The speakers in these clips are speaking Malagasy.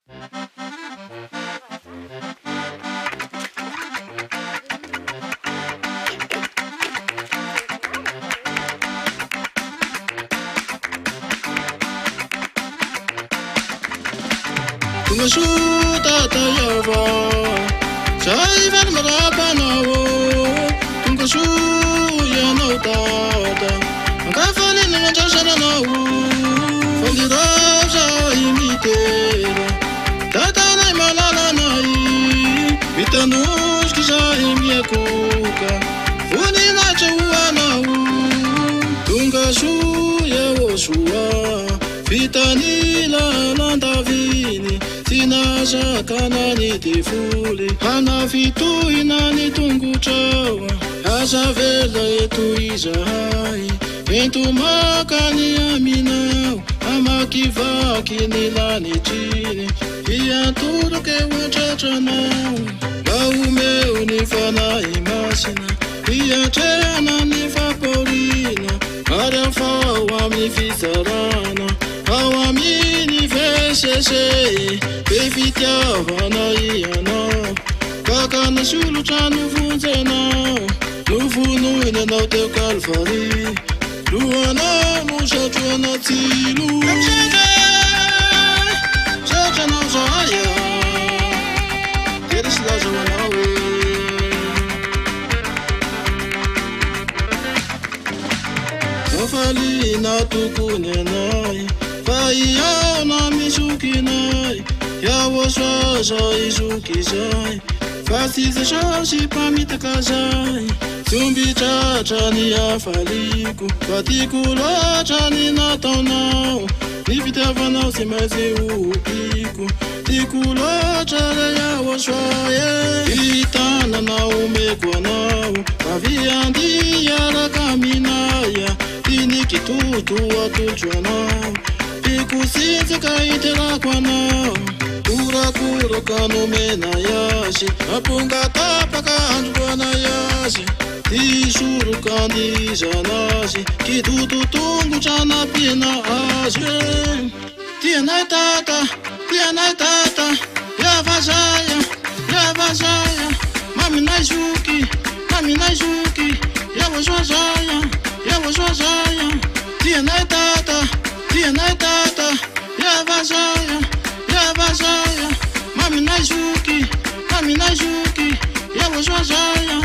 Tonga soa Tata Yava, zay faly miarahaba anao. Tonga soa ianao Tata, ankafaliana no andrasana anao. Fandirao zahay mitera, Tatanay malalanay. Mitanosika izahay miakohoka, voninahitra ho anao. Tonga soa Yehosoa. Vita ny lalan-daviny, tsy nahazakana ny devoly. Hanafitohina ny tongotrao, aza avela eto izahay. Ento maka ny aminao, hamakivaky ny lanitr'iny. Hiantoraka eo an-tratranao, mba omeo ny Fanahy Masina, hiatrehana ny fampahoriana. Ary afaho amin'ny fitsarana ao amin'ny VCC. Be fitiavana ianao, gaga nisolotra novonjenao. Novonoina ianao teo Kalvary, lohanao nosatrohana tsilo. Misaotra e, misaotra anao zahay a, dera sy laza ho anao e. Hafaliana tokony anay fa hihaona amin'ny zokinay Yahosoa zay zoky izay fa tsy Jesosy mpamitaka zay. Tsy omby tratra ny hafaliako fa tiako loatra ny nataonao. Ny fitiavanao tsy maintsy hohopiko. Tiako loatra re Yahosoa e. Ty tanana omeko anao avia andia hiaraka aminay. Ty ny kitoto atolotro anao. Tiako tsinjaka hiterako anao. Horakoraka nomenay azy. Amponga tapaka androanay azy. Ty soroka andihizana azy. Kitoto tongotra nampiana azy e. Tianay tata, tianay tata, Yavazaya, Yavazaya, maminay zoky, maminay zoky, Yavazazaya, Yavazazaya, tianay tata, tianay tata, Yavazaya, Yavazaya, maminay zoky, maminay zoky, Yavazazaya,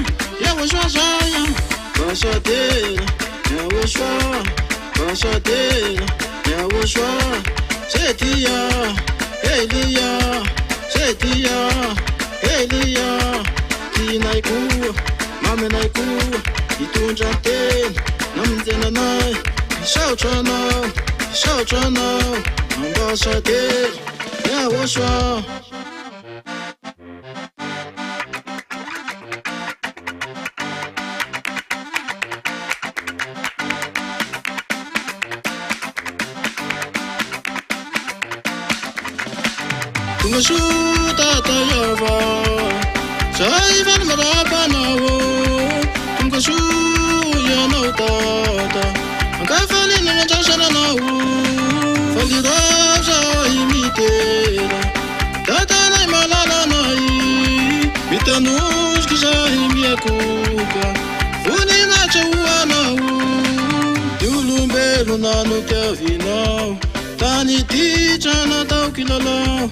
Yavazazaya, Basadera, Yahosoa, Basadera, Yahosoa, Zetia, Elia, Zetia, Elia, tianay koa, maminay koa, hitondra teny, namonjena anay, misaotra anao, misaotra anao, Ambasadera, Yahosoa. Tonga soa Tata Yava, zahay faly miarahaba anao. Tonga soa ianao Tata, ankafaliana no andrasana anao. Faly raha zahay midera. Dadanay malalanay, mitanosika izahay miakohoka, voninahitra ho anao. Ny olombelona no tiavinao, tany ditra natao kilalao,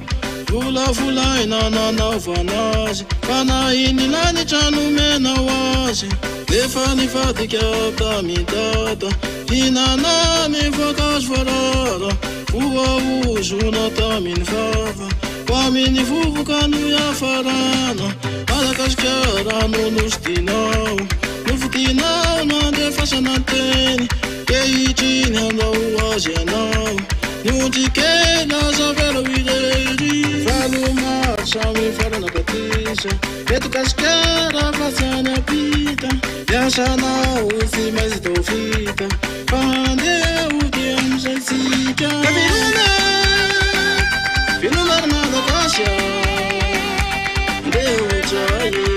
volavolaina nanaovana azy, fanahin'ny lanitra nomenao azy. Nefa nivadika tamin'i Dada, hihinana ny voankazo voarara. Voaozona tamin'ny vava, ho amin'ny vovoka no hiafarana. Madagasikara no nofidinao, nofidinao nandefasana ny teny. Ankehitriny hanao ho azy ianao, ny ondry kely aza avela ho irery. Valo marsa mifarana batisa, eto Gasikara fa tsy any ampita. Ny asanao tsy maintsy atao vita. Fa handeha hody amin'izay tsika. Ka veloma e, veloma ry Malagasy a, andeha hody ahy e.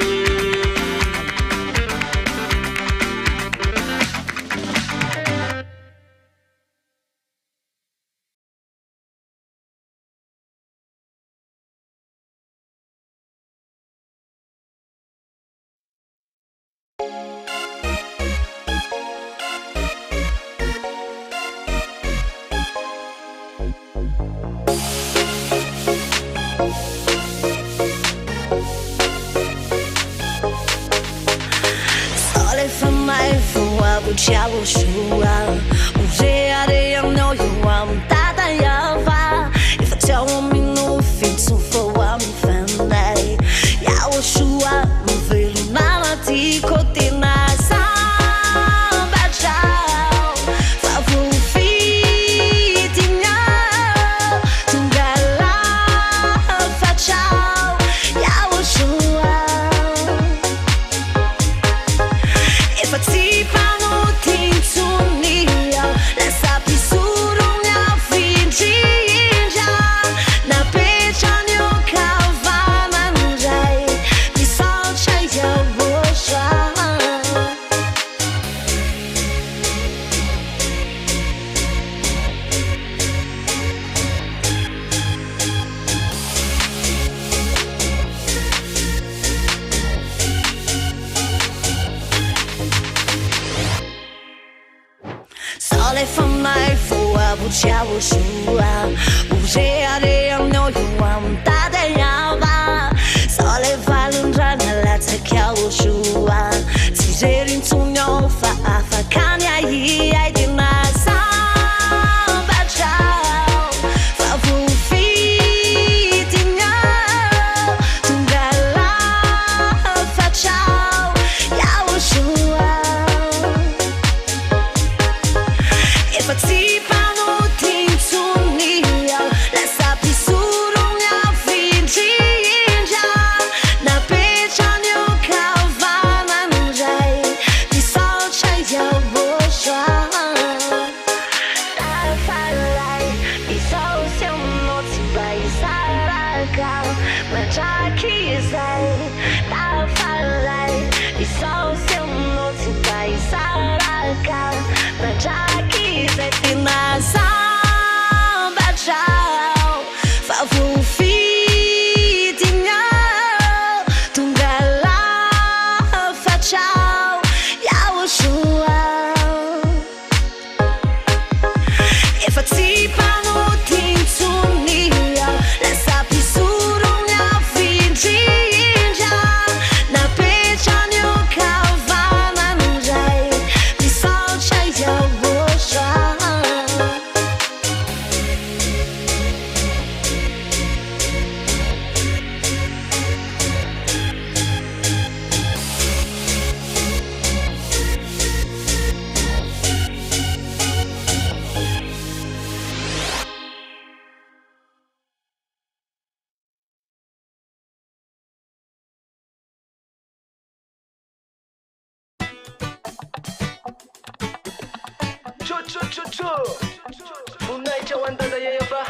Voninahitra ho an'i Dada Yehova,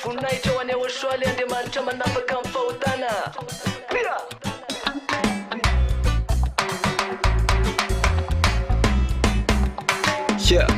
voninahitra ho an'i Yahoshuah ilay Andriamanitra manafaka amin'ny fahotana. Pia! Yeah.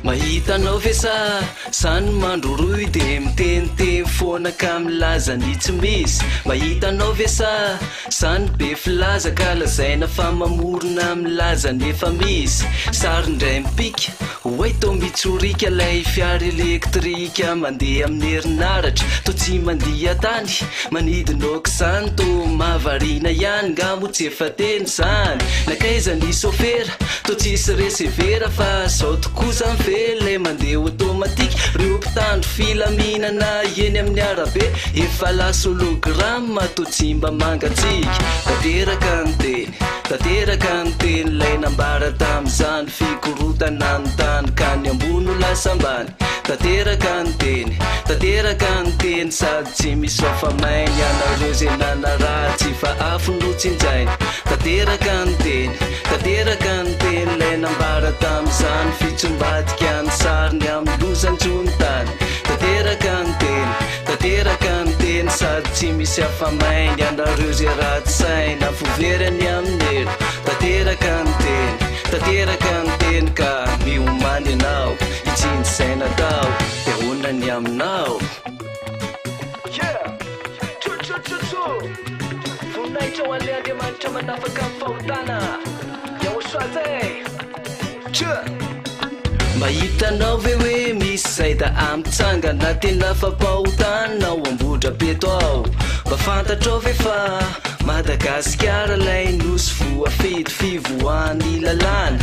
Mahita anao ve sa zany mandroroy de miteniteny foana ka milaza ny tsy misy? Mahita anao ve sa zany be filaza ka lazaina fa mamorona milaza ny efa misy? Sary indray mipika, oay toa mitsoriaka lay fiara elektrika mandeha amin'ny herinaratra, toa tsy mandia tany, manidina aok'izany, toa mahavariana ihany, nga moa tsy efa teny izany? Nankaiza ny sôfera? Toa tsisy resevera fa zao tokoa zany ve lay mandeha automatique Reo mpitandro filaminana eny amin'ny arabe efa lasa hologramme toa tsy mba mangatsiaka Tanteraka ny teny, tanteraka ny teny lay nambara tamin'izany fikorontana ny tany ka ny ambony ho lasa ambany Tanteraka ny teny, tanteraka ny teny sady tsy misy afa-mainy ianareo zay nanaratsy fa afo no tsinjainy Tanteraka ny teny, tanteraka ny teny lay nambara tamin'izany fitsombadika ny sariny amin'ny loza anjono tany Tanteraka ny teny, tanteraka ny teny sady tsy misy afa-mainy ianareo zay ratsy saina fo very any amin'ny helo Tanteraka ny teny, tanteraka ny teny ka miomàna ianao hitsinjo izay natao dia ahoana ny aminao? Yeah! Tso tso tso tso! Voninahitra ho an'ilay Andriamanitra manafaka amin'ny fahotana! Yahoshua zay! Tso! Mba hitanao ve hoe misy zaida mitsangana tena afa-pahotana ao Ambohidrapeto ao? Mba fantatrao ve fa Madagasikara ilay nosy voafidy fivoahan'ny lalàna?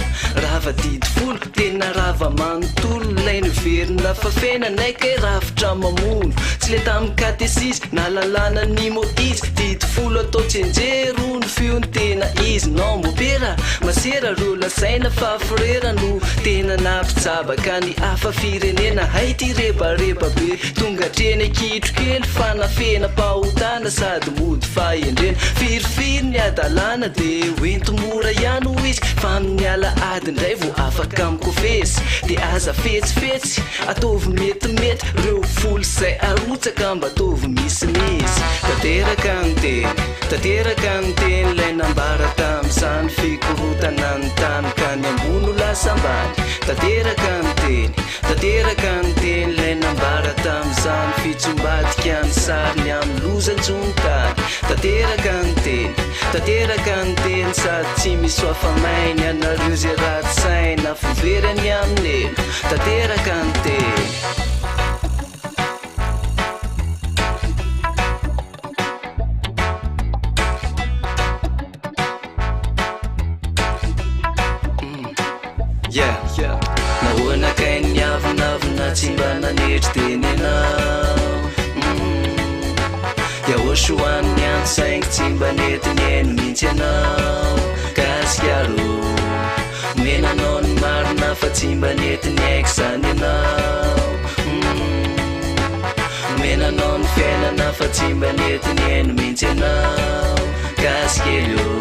nandrava didy folo, tena rava manontolo Lay noverina fa fiainanay kay rafitra mamono Tsy le tamin'ny katesizy na lalàna ny Moizy Didy folo atao tsianjery hono f'io no tena izy Non mopera, masera reo lazaina fa frera no tena nampijabaka ny hafa firenena Hay ty rebareba be tonga hatreny an-kitrokely Fanafenam-pahotana sady mody fahendrena Firifiry ny hadalana de hoento mora ihany hoy izy Fa amin'ny alahady indray vao afaka mikofesy De aza fetsifetsy, ataovy metimety Reo vola izay arotsaka mba ataovy misimisy Tanteraka ny teny, tanteraka ny teny Ilay nambara tamin'izany fikorontana ny tany Ka ny ambony ho lasa ambany Tanteraka ny teny, Tanteraka ny teny ilay nambara tamin'izany Fitsombadika ny sary ny amin'ny loza an-tsontany Tanteraka ny teny, tanteraka ny teny Sady tsy misy ho afa-maina Ianareo izay ratsy saina Fo very any amin'ny helo Tanteraka ny teny. Yeah. Nahoana kay ny avonavona tsy mba nanetry tena ianao mm. Yahoshua niantso saingy tsy mba nety nihaino mihitsy ianao Gasikara ô Nomena anao ny marina fa tsy mba nety niaiky izany ianao mm. Nomena anao ny fiainana fa tsy mba nety nihaino mihitsy ianao Gasy kely ô.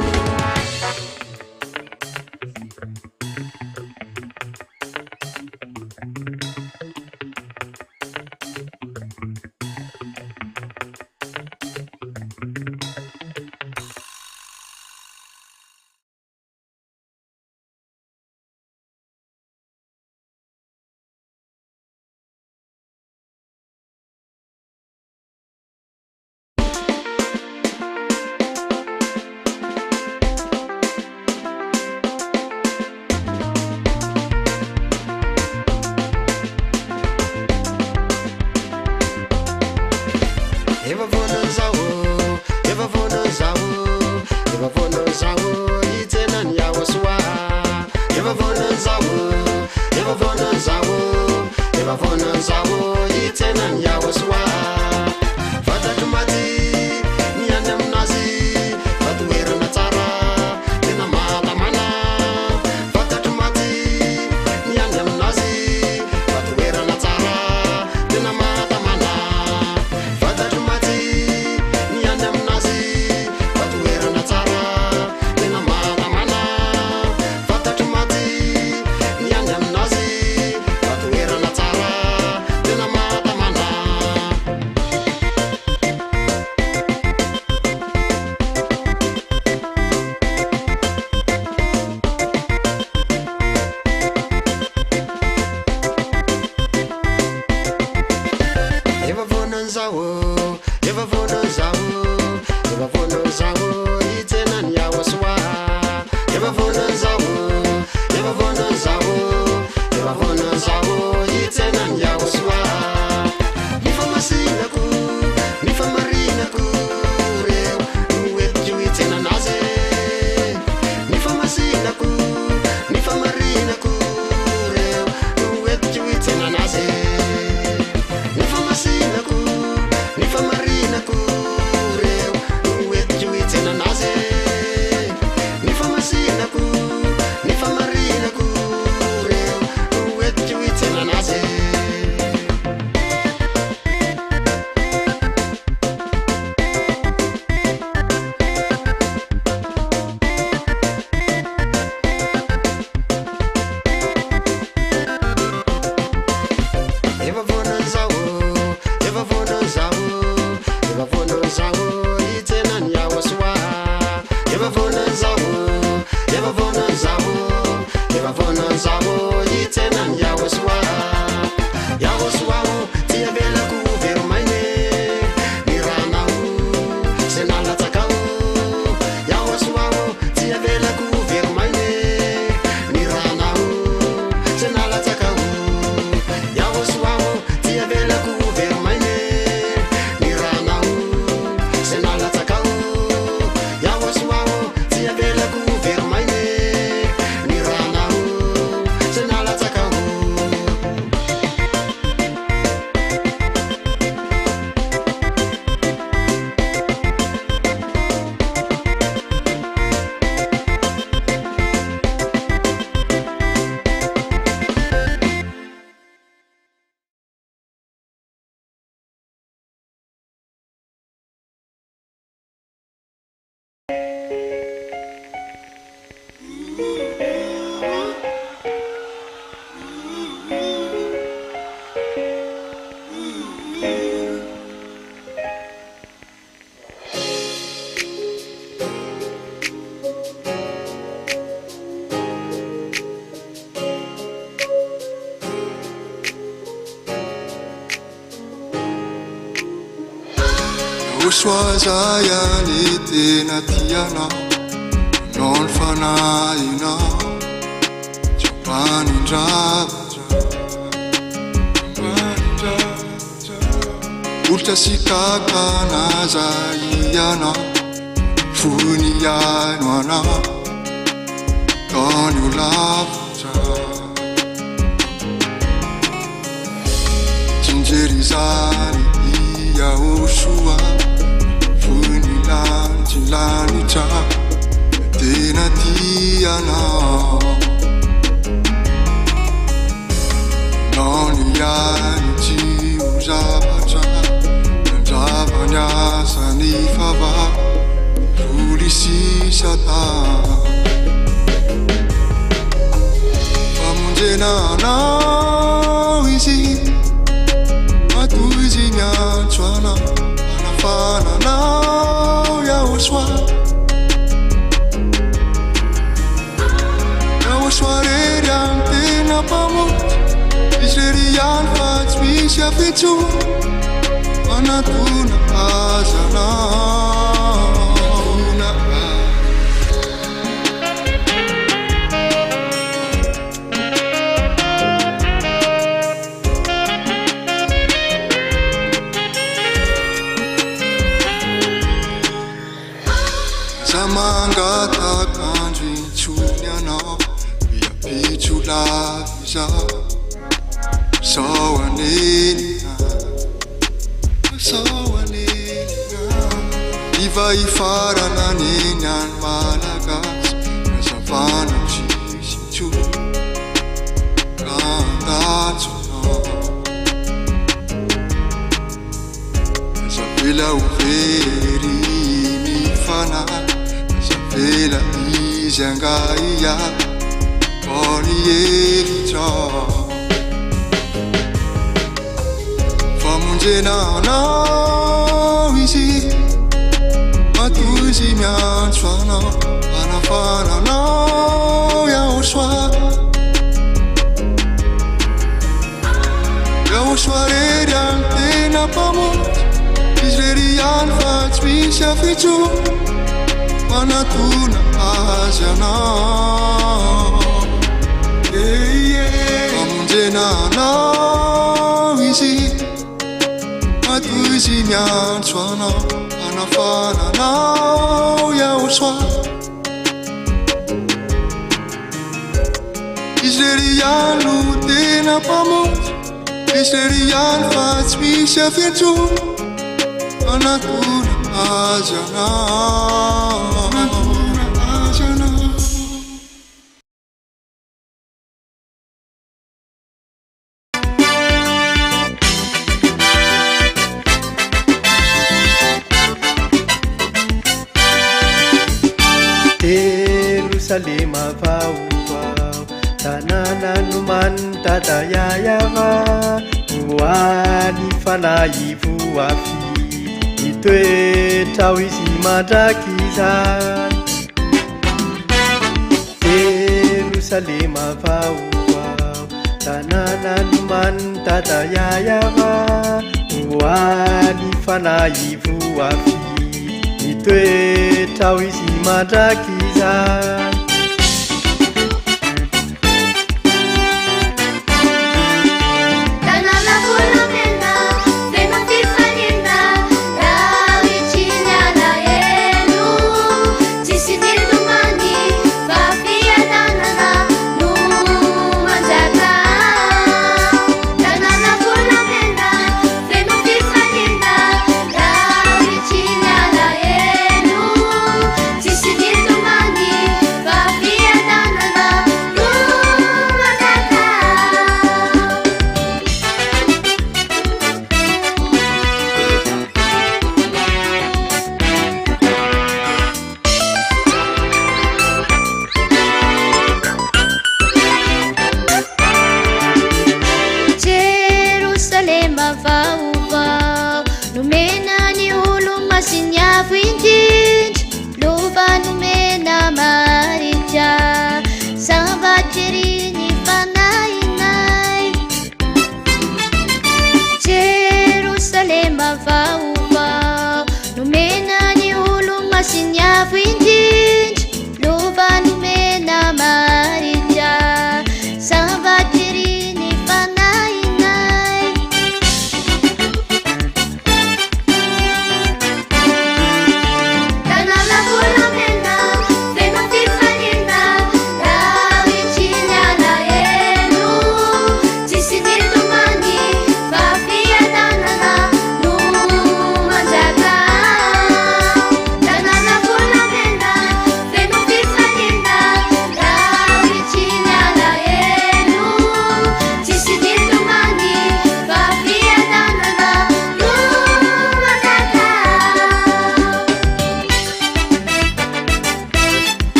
Yahoshua za ihany tena tia anao, Anao ny fanahinao, Tsy ambanin-javatra, ambanin-javatra. Olitra sy kakana aza ianao, Fony hihaino anao, Ataony ho lavitra. Tsinjery izany i Yahoshua, Foy ny lanitry ny lanitra, Tena tia anao. Nao ny ainy tsy ho zavatra, Nandrava ny asany fava, Devoly sy Satana. Famonjena anao izy, matoa izy miantso anao, hanafana anao Yahoshua. Yahoshua rery ihany tena mpamonjy, izy rery ihany fa tsy misy hafa intsony, manatona azy anao. Manatona azy. Aza mangataka andro intsony ianao, miampitso lava izao, sao hanenina, sao hanenina. Iva hifarana neny any Malagasy, nazavana tsisy intsony, ka andatsonao. Aza avela ho very ny fanahy, aza avela izy hangahiahy vao ny hevitrao. Famonjena anao izy, matoa izy miantso anao, hanafana anao Yahoshua. Yahoshua rery ihany tena mpamonjy, Izy rery ihany fa tsy misy hafa intsony, Manatona Azy ianao. Famonjena anao Izy, matoa Izy miantso anao, hanafana anao Yahoshua. Izy rery ihany no tena mpamonjy, Izy rery ihany fa tsy misy hafa intsony, Manatona Azy ianao. Manatona Azy ianao. Jerosalema vaovao, tanàna nomanin'i Dada Yayava, Noany fanahy voafidy, hitoetra ao izy mandrakizay. Jerosalema vaovao, tanàna nomanin'i Dada Yayava, ho an'ny fanahy voafidy, hitoetra ao izy mandrakizay. Tanàna volamena, feno fifaliana, lavitry ny alahelo. Tsisy ny tomany fa fiadanana no manjaka. Tanàna volamena, feno fifaliana, lavitry ny alahelo. Tsisy ny tomany.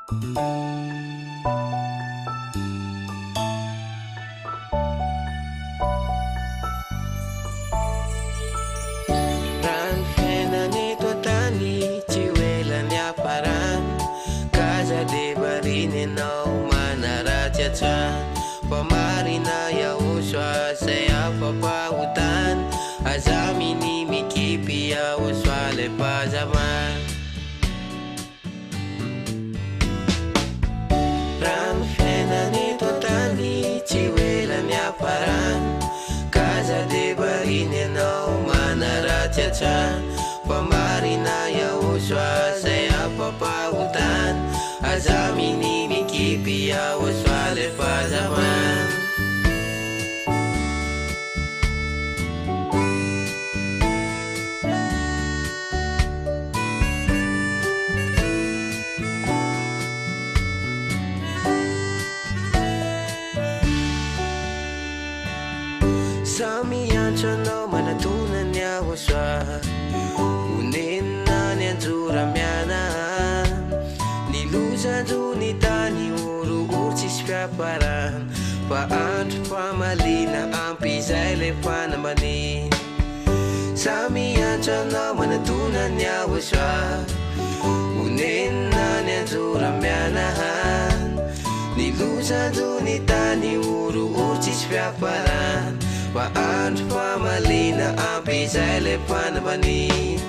Raha ny fiainana eto an-tany tsy ho ela ny hafarana Ka aza dia variana ianao manaratsy hatrany Fa marina Yahoshuah zay afa-pahotana Aza minia mikipy Yahoshuah lay mpazamana Raha ny fiainana eto an-tany tsy ho ela ny hafarana Ka aza dia variana ianao manaratsy hatrany Fa marina Yahoshuah zay afa-pahotana Aza minia mikipy Yahoshuah lay fahazavana. Sao miantso anao manatona ny Yahoshuah Honenina ny anjoramiana Ny loza anjo ny tany horohoro tsisy fiafarana Fa andro famaliana ampy izay le fanambaniana Samy miantso anao manatona ny Yahoshuah Honenina ny anjoramiana Ny loza anjo ny tany horohoro tsisy fiafarana Fa andro famaliana ampy izay le fanambaniana.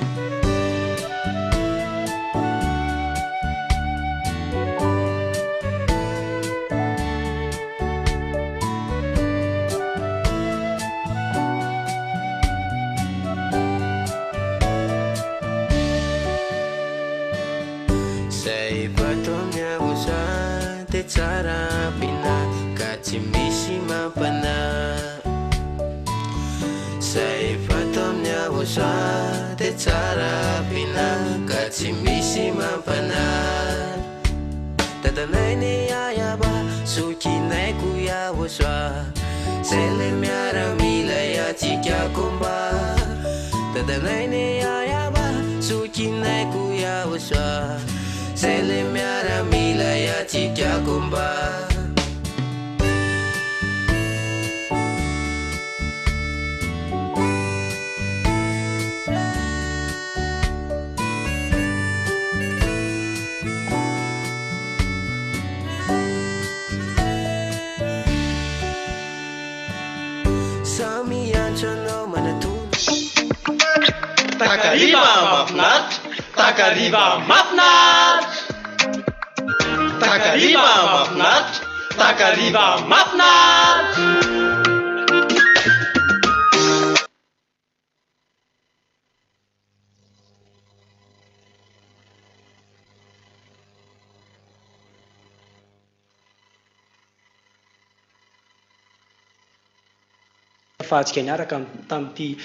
Zay efa ataony aosa de tsara ampiana ka tsy misy mampanahy Zay efa ataony aosa de tsara ampiana ka tsy misy mampanahy Dadanay ne ayaba zokinay ko Yahoshuah Zay le miaramila atsika combat Dadanay ne ayaba zokinay ko Yahoshuah Zay le miaramila atsika combat. Samy miantso anao manatona. Takariva mahafinaritra, takariva mahafinaritra. Takariva mahafinaritra, takariva mahafinaritra. Afahantsika niaraka tamin'ity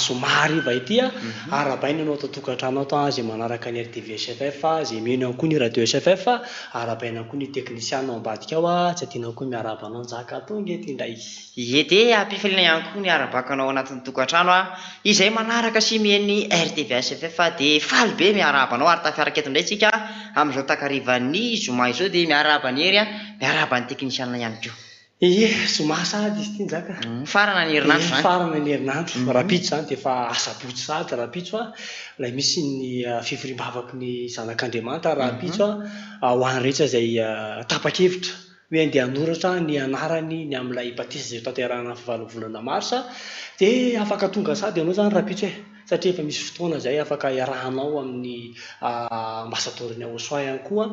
zoma hariva ity. Arahabaina ianao ato an-tokantrano ato izay manaraka ny RTV SFF, izay mihaino ihany koa ny radio SFF. Arahabaina koa ny teknisiana ao ambadika ao. Tsy adino koa ny miarahaba anao Njaka tonga eto indray. Ie dia ampifaliana ihany koa ny arabako anao anatin'ny tokantrano izay manaraka sy mihaino ny RTV SFF dia faly be miarahaba anao ary tafiaraka eto indray isika amin'izao takarivan'ny zoma izao dia miarahaba an'i Hery miarahaba ny teknisianina ihany koa. Ie, zoma sahady izy ity Njaka. Mifarana ny herinandro izany. Mifarana ny herinandro. Rahampitso izany dia efa asabotsy sahady rahampitso ilay misy ny fivoriam-bavaky ny zanak'Andriamanitra rahampitso ho an'ny rehetra izay tapa-kevitra hoe andeha hanoratra ny anarany ny amin'ilay batisa izay hotanterahina amin'ny fahavalon'ny volana marsa dia afaka tonga sahady ianao izany rahampitso e! satria efa misy fotoana izay afaka iarahanao amin'ny ambasadaoron'ny Aosoa ihany koa,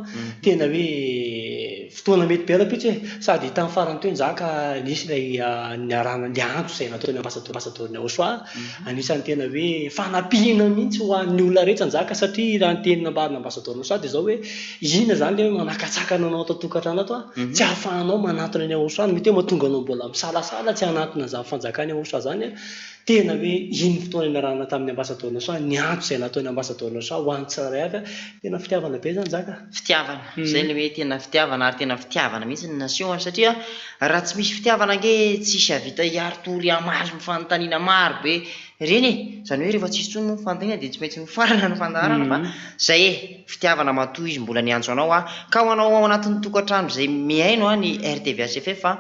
tena hoe fotoana mety be rahampitso e! sady tamin'ny farany teo Njaka nisy ilay niarahana ny antso izay nataon'ny ambasadaoron'ny Aosoa, anisan'ny tena hoe fanampiana mihitsy ho an'ny olona rehetra Njaka satria raha ny teny nambaran'ny ambasadaoron'ny Aosoa dia izao hoe inona izany ilay hoe manakatsakana anao ato an-tokantrano ato an, tsy ahafahanao manantona ny Aosoa, mety hoe mahatonga anao mbola misalasala tsy hanantona an'izany fanjakan'ny Aosoa izany an. Tena hoe iny fotoana niarahana tamin'ny Ambasadaoro Nasoa, ny antso izay nataon'ny Ambasadaoro Nasoa ho an'ny tsirairay avy, tena fitiavana be izany Njaka. Fitiavana, izay ilay hoe tena fitiavana ary tena fitiavana mihitsy no nasehony satria raha tsy misy fitiavana ange tsisy hahavita hiari-tory hamaly ny fanontaniana maro be ireny e! Izany hoe rehefa tsisy intsony moa ny fanontaniana dia tsy maintsy mifarana ny fandaharana fa izay e! Fitiavana matoa izy mbola niantso anao a! Ka ho anao ao anatin'ny tokantrano izay mihaino ny RTVHFF a!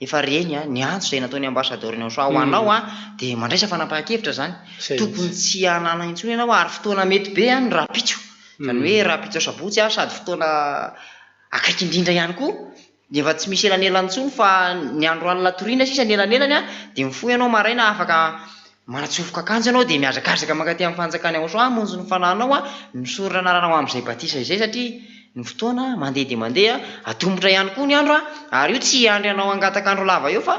Efa reny a, ny antso izay nataon'ny ambasadaoro Niansoa ho anao a, dia mandraisa fanapahan-kevitra izany. Tokony tsy hanana intsony ianao ary fotoana mety be ny rahampitso. Izany hoe rahampitso asabotsy a, sady fotoana akaiky indrindra ihany koa, dia efa tsy misy elanelany intsony fa ny andro alina toriana sisa ny elanelany a, dia mifoha ianao maraina afaka manatsofoka akanjo ianao dia mihazakazaka mankaty amin'ny fanjakan'i Yahoshua hamonjy ny fanahinao a, misoratra anarana ho amin'izay batisa izay satria ny fotoana mandeha dia mandeha, atomotra ihany koa ny andro a, ary io tsy hiandry anao hangataka andro lava eo fa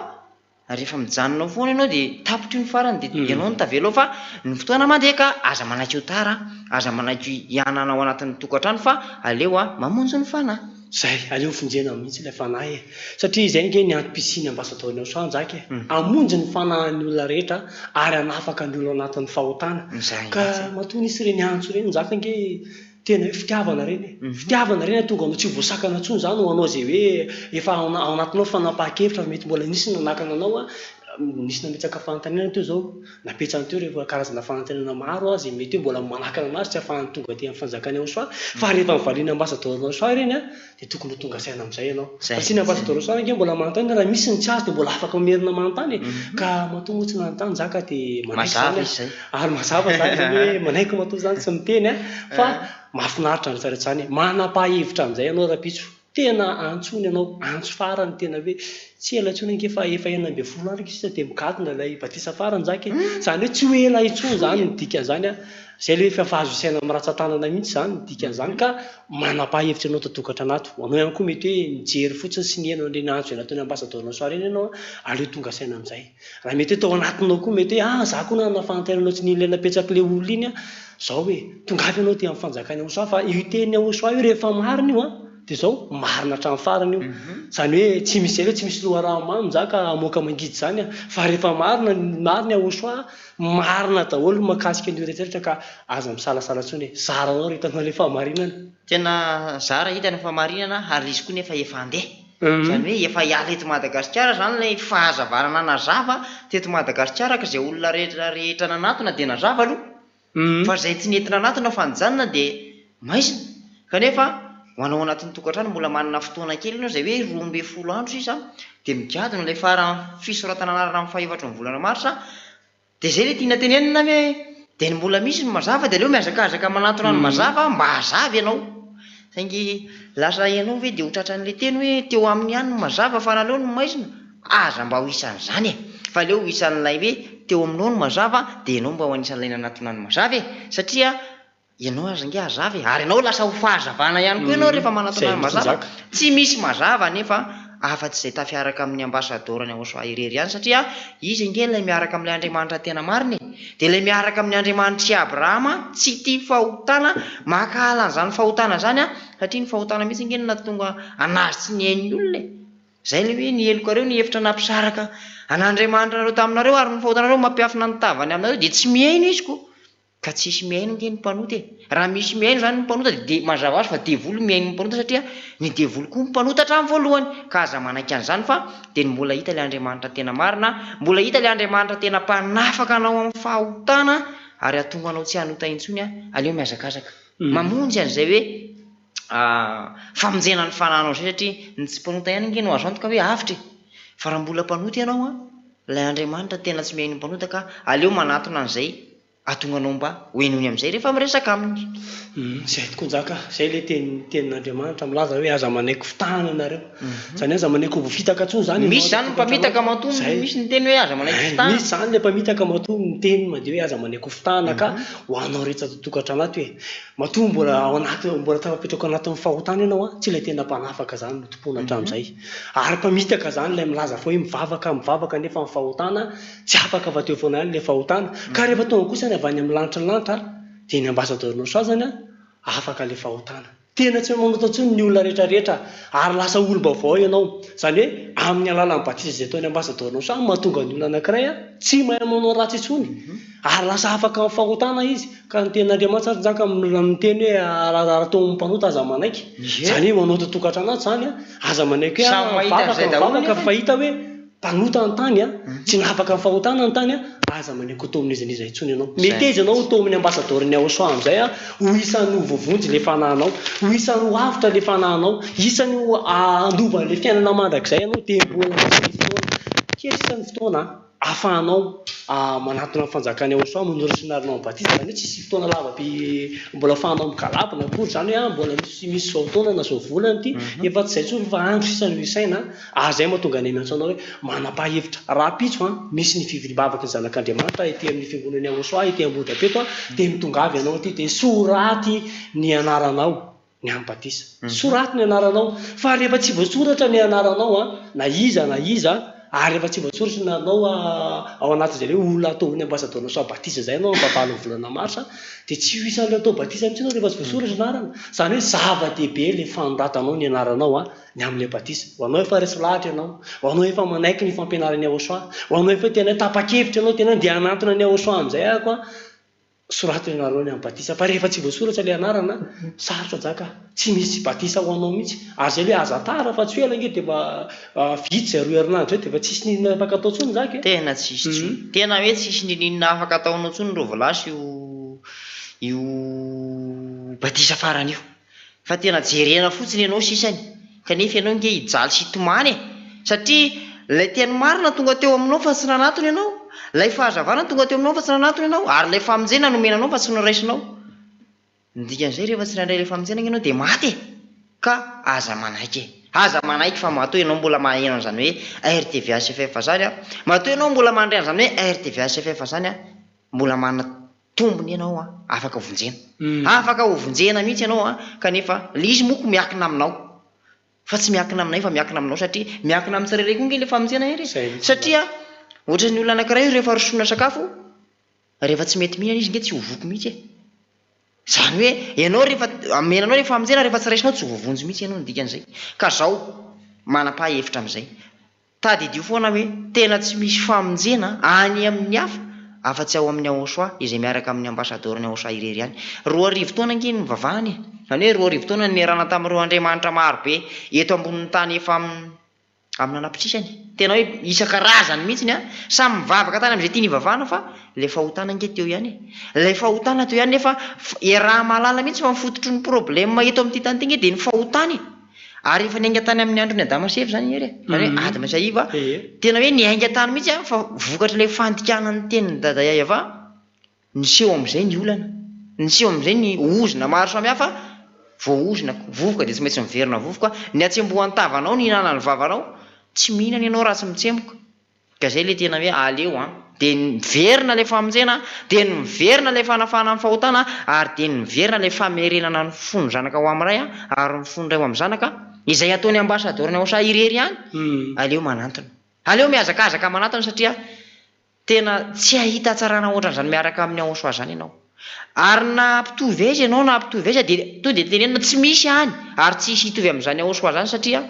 rehefa mijanona ao foana ianao dia tapitra io ny farany dia ianao no tavela ao fa ny fotoana mandeha ka aza manaiky ho tara, aza manaiky hianana ao anatin'ny tokantrano fa aleo mamonjy ny fanahy. Zay, aleo vonjena mihitsy ilay fanahy e! Satria izay ange ny antom-pisian'ny ambasadaorin'i Yahoshuah Njaka e! Hamonjy ny fanahin'ny olona rehetra ary hanafaka ny olona ao anatin'ny fahotana. Ka matoa nisy ireny antso ireny Njaka ange tena hoe fitiavana ireny e! Fitiavana ireny hahatonga anao tsy ho voasakana intsony izany ho anao izay hoe efa ao anatinao fanapahan-kevitra fa mety mbola nisy ny nanakana anao an, nisy nametraka fanontaniana teo izao, Napetsany teo ireo karazana fanantenana maro izay mety hoe mbola manakana anazy tsy ahafahany tonga aty amin'ny fanjakan'i Yahoshua, fa rehefa nivalian'ny ambasadaoron'i Yahoshua ireny dia tokony ho tonga saina amin'izay ianao. Satria ny ambasadaoron'i Yahoshua ange mbola manontany raha misy ny tsy azo dia mbola afaka mamerina manontany e. Ka matoa moa tsy nanontany za ka dia manaiky izany aho. Ary mazava izany izany hoe manaiky matoa izany tsy miteny fa mahafinaritra ny rehetra izany e. Manam-pahevitra amin'izay ianao rahampitso. Tena antsoiny ianao, antso farany tena hoe tsy ela intsony ange fa efa 16 andro ange sisa dia migadona ilay batisa farany Njaka e! Izany hoe tsy ho ela intsony izany ny dikan'izany an! Izay ilay hoe efa azo isaina amin'ny ratsan-tanana mihitsy izany ny dikan'izany ka manam-pahevitra ianao tao anaty. Ho anao ihany koa mety hoe nijery fotsiny sy nihaino an'ireny antso izay nataon'ny ambasadaoro Nasoa ireny ianao an, aleo tonga saina amin'izay. Raha mety hoe tao anatinao koa mety hoe ah za koa nanana fanontaniana ohatran'iny ilay napetrak'ilay olona iny an, zao e, tongava ianao aty amin'ny fanjakan'i Yahoshua fa io tenin'i Yahoshua io rehefa marina io an, dia zao, marina hatramin'ny farany io. Izany hoe tsy misy izay hoe tsy misy loharano mamy za ka hamoaka mangidy izany an, fa rehefa marina, marina Yahoshua, marina daholo ny mahakasika an'io rehetra rehetra ka aza misalasala intsony e, zaranao ry hitanao ilay fahamarinana. Tena zara hita ny fahamarinana ary izy koa nefa efa handeha. Izany hoe efa hiala eto Madagasikara izany ilay fahazavana nanazava teto Madagasikara ka izay olona rehetra rehetra nanatona dia nazava aloha fa izay tsy nety nanatona fa nijanona dia maizina. Kanefa ho anao anatin'ny tokantrano mbola manana fotoana kely ianao izay hoe 12 andro sisa dia migadona ilay faran'ny fisoratana anarana amin'ny fahefatry ny volana marsa Dia izay ilay tiana tenenina hoe dia ny mbola misy ny mazava dia aleo mihazakazaka manantona ny mazava mba hazava ianao. Saingy lasa ianao ve dia ho tratran'ilay teny hoe teo aminy ihany ny mazava fa naleo ny maizina? Aza mba ho isan'izany e! Fa aleo ho isan'ilay hoe teo aminao ny mazava dia ianao mba ho anisan'ilay nanatona ny mazava e! Satria Ianao aza ange hazava e! Ary ianao lasa ho fahazavana ihany koa ianao rehefa manatona ny mazava. Tsy misy mazava anefa afa-tsy izay tafiaraka amin'ny ambasadaoran'i Yahoshua irery ihany satria izy ange ilay miaraka amin'ilay Andriamanitra tena marina e! Dia ilay miaraka amin'ny Andriamanitr'i Abrahama tsy tia fahotana, mankahala an'izany fahotana izany an, satria ny fahotana mihitsy ange no nahatonga an'azy tsy nihaino ny olona e! Izay ilay hoe ny helokareo ny hevitra nampisaraka an'Andriamanitrareo taminareo ary ny fahotanareo mampiafina ny tavany aminareo dia tsy mihaino izy koa. Ka tsisy mihaino ange ny mpanota e! Raha misy mihaino izany ny mpanota dia mazava ho azy fa devoly mihaino ny mpanota satria ny devoly koa mpanota hatramin'ny voalohany ka aza manaiky an'izany fa dia ny mbola hita ilay Andriamanitra tena marina, mbola hita ilay Andriamanitra tena mpanafaka anao amin'ny fahotana ary hahatonga anao tsy hanota intsony, aleo mihazakazaka mamonjy an'izay hoe famonjena ny fanahinao izay satria ny tsy mpanota ihany ange no azo antoka hoe avotra e! Fa raha mbola mpanota ianao an, ilay Andriamanitra tena tsy mihaino ny mpanota ka aleo manatona an'izay Hahatonga anao mba ho henoiny amin'izay rehefa miresaka aminy. Izay tokoa Njaka, izay ilay teny tenin'Andriamanitra milaza hoe aza manaiky fitahana ianareo. Izany hoe aza manaiky ho voafitaka intsony izany ianao. Misy izany ny mpamitaka matoa misy ny teny hoe aza manaiky fitahana. Misy izany ilay mpamitaka matoa miteny mandeha hoe aza manaiky ho fitahana ka ho anao rehetra ato an-tokantrano ato e. Matoa mbola ao anaty mbola tafapetraka ao anatin'ny fahotana ianao an, tsy ilay tena mpanafaka izany no tompoina hatramin'izay. Ary mpamitaka izany ilay milaza fa hoe mivavaka mivavaka nefa ny fahotana Tsy afaka fa teo foana ihany ilay fahotana. Ka rehefa tonga kosa ny avy any amin'ny lanitry ny lanitra dia ny ambasadaorinao soa zany an, afaka ilay fahotana. Tena tsy mahay manota intsony ny olona rehetra rehetra ary lasa olom-baovao ianao. Izany hoe amin'ny alalan'ny batisa izay ataon'ny ambasadaorinao samy mahatonga ny olona anankiray tsy mahay manao ratsy intsony ary lasa afaka amin'ny fahotana izy. Ka ny tenin'Andriamanitra ary njaka miteny hoe raha atao amin'ny mpanota aza manaiky. Izany hoe manota tokantrano ato izany aza manaiky hoe mivavaka mivavaka fa hita hoe Mpanota ny tany a, tsy nahafaka ny fahotana ny tany a, aza manaiky ho tomin'iza n'iza intsony ianao. Meteza ianao ho tomin'ny ambasadaorin'ny Yahoshua amin'izay a, ho isan'ny ho voavonjy ilay fanahinao, ho isan'ny ho avotra ilay fanahinao, isan'ny ho handova an'ilay fiainana mandrakizay ianao dia mbola misy fotoana, kely sisa ny fotoana a, ahafahanao manatona ny fanjakan'i Yahoshua, manoratra ny anaranao amin'ny batisa, izany hoe tsisy fotoana lava be mbola ahafahanao migalabona akory izany hoe a mbola misy misy izao taona na izao volana ity, efa tsy izay intsony fa andro sisa no isaina a. Ary izay mahatonga anay miantso anao hoe manam-pahevitra. Rahampitso an, misy ny fivoriam-bavaky ny zanak'Andriamanitra ety amin'ny fiangonan'i Yahoshua ety Ambohidrapeto an, dia mitongava ianao aty dia soraty ny anaranao ny amin'ny batisa. Soraty ny anaranao. Fa rehefa tsy voasoratra ny anaranao an, na iza na iza, ary rehefa tsy voasoratra ny anaranao ao anatin'izay hoe olona ataon'ny ambasadaorin'i Yahoshua batisa izay ianao amin'ny fahavalon'ny volana marsa, dia tsy ho isan'ilay atao batisa mihitsy ianao rehefa tsy voasoratra ny anarana. Izany hoe zava-dehibe ilay fanoratanao ny anaranao an. ny amin'ilay batisa. Ho anao efa resy lahatra ianao, ho anao efa manaiky ny fampianaran'i Yahoshuah, ho anao efa tena tapa-kevitra ianao, tena andeha hanantona an'i Yahoshuah amin'izay ahako an, soraty ny anaranao ny amin'ny batisa. Fa rehefa tsy voasoratra ilay anarana, sarotra jaka, tsy misy batisa ho anao mihitsy. Ary izay ilay aza tara fa tsy ho ela ange dia efa vita izay roa herinandro izay dia efa tsisy n'inona afaka atao intsony jaka e. Tena tsisy intsony. Tena hoe tsisy n'inon'inona afaka ataonao intsony Rovilasy io io batisa farany io. Fa tena jerena fotsiny ianao sisany kanefa ianao nge hijaly sy hitomany e! Satria ilay teny marina tonga teo aminao fa tsy nanatona ianao, ilay fahazavana tonga teo aminao fa tsy nanatona ianao, ary ilay famonjena nomena anao fa tsy noraisinao. Ny dikan'izay rehefa tsy nandray ilay famonjena ange ianao dia maty e! Ka aza manaiky e! Aza manaiky fa matoa ianao mbola maheno an'izany hoe RTVHFF izany an, matoa ianao mbola mandre an'izany hoe RTVHFF izany an, mbola manana tombony ianao an, afaka vonjena. Afaka ho vonjena mihitsy ianao an, kanefa ilay izy moko miakina aminao. Fa tsy miakina aminay fa miakina aminao satria miakina amin'ny tsirairay koa ange ilay famonjena hery e. Satria ohatran'ny olona anankiray rehefa rosoina sakafo, rehefa tsy mety mihinana izy ange tsy ho voky mihitsy e. Izany hoe ianao rehefa amena anao ilay famonjena rehefa tsy raisinao tsy ho voavonjy mihitsy ianao ny dikan'izay. Ka zao, manapaha hevitra amin'izay. Tadidio foana hoe tena tsy misy famonjena any amin'ny hafa afa-tsy ao amin'i Yahoshuah izay miaraka amin'ny ambasadaoron'i Yahoshuah irery ihany. 2000 taona ange no nivavahana e! Izany hoe 2000 taona no niarahana tamin'ireo andriamanitra maro be eto ambonin'ny tany efa amina anapitrisany. Tena hoe isan-karazany mihitsy an! Samy mivavaka tany amin'izay tiany hivavahana fa ilay fahotana ange teo ihany e! Ilay fahotana teo ihany nefa iaraha-mahalala mihitsy fa ny fototry ny problème eto amin'ity tany ity ange dia ny fahotana e! Ary efa niainga tany amin'ny andron'i Adama sy Eva izany Hery e! Izany hoe Adama sy Eva, tena hoe niainga tany mihitsy an, fa vokatr'ilay fandikana ny tenin'i Dada Eva, niseho amin'izay ny olana, niseho amin'izay ny ozona maro samihafa, voaozona, vovoka dia tsy maintsy miverina vovoka, ny hatsembohan-tavanao nihinanan'ny vavanao, tsy mihinana ianao raha tsy mitsemboka. Ka zay le tena hoe aleo an! Dia ny miverina ilay famonjena, dia ny miverina ilay fanafahana amin'ny fahotana, ary dia ny miverina ilay famerenana ny fon'ny zanaka ho amin'ny ray ary ny fon'ny ray ho amin'ny zanaka, izay ataon'ny ambasadaoron'i Aosa irery ihany, aleo manantona. Aleo mihazakazaka manantona satria tena tsy hahita hatsarana ohatran'izany miaraka amin'i Aosa izany ianao. Ary na hampitovy aiza ianao na hampitovy aiza dia tonga dia tenenina tsy misy any ary tsy hisy hitovy amin'izany Aosa izany satria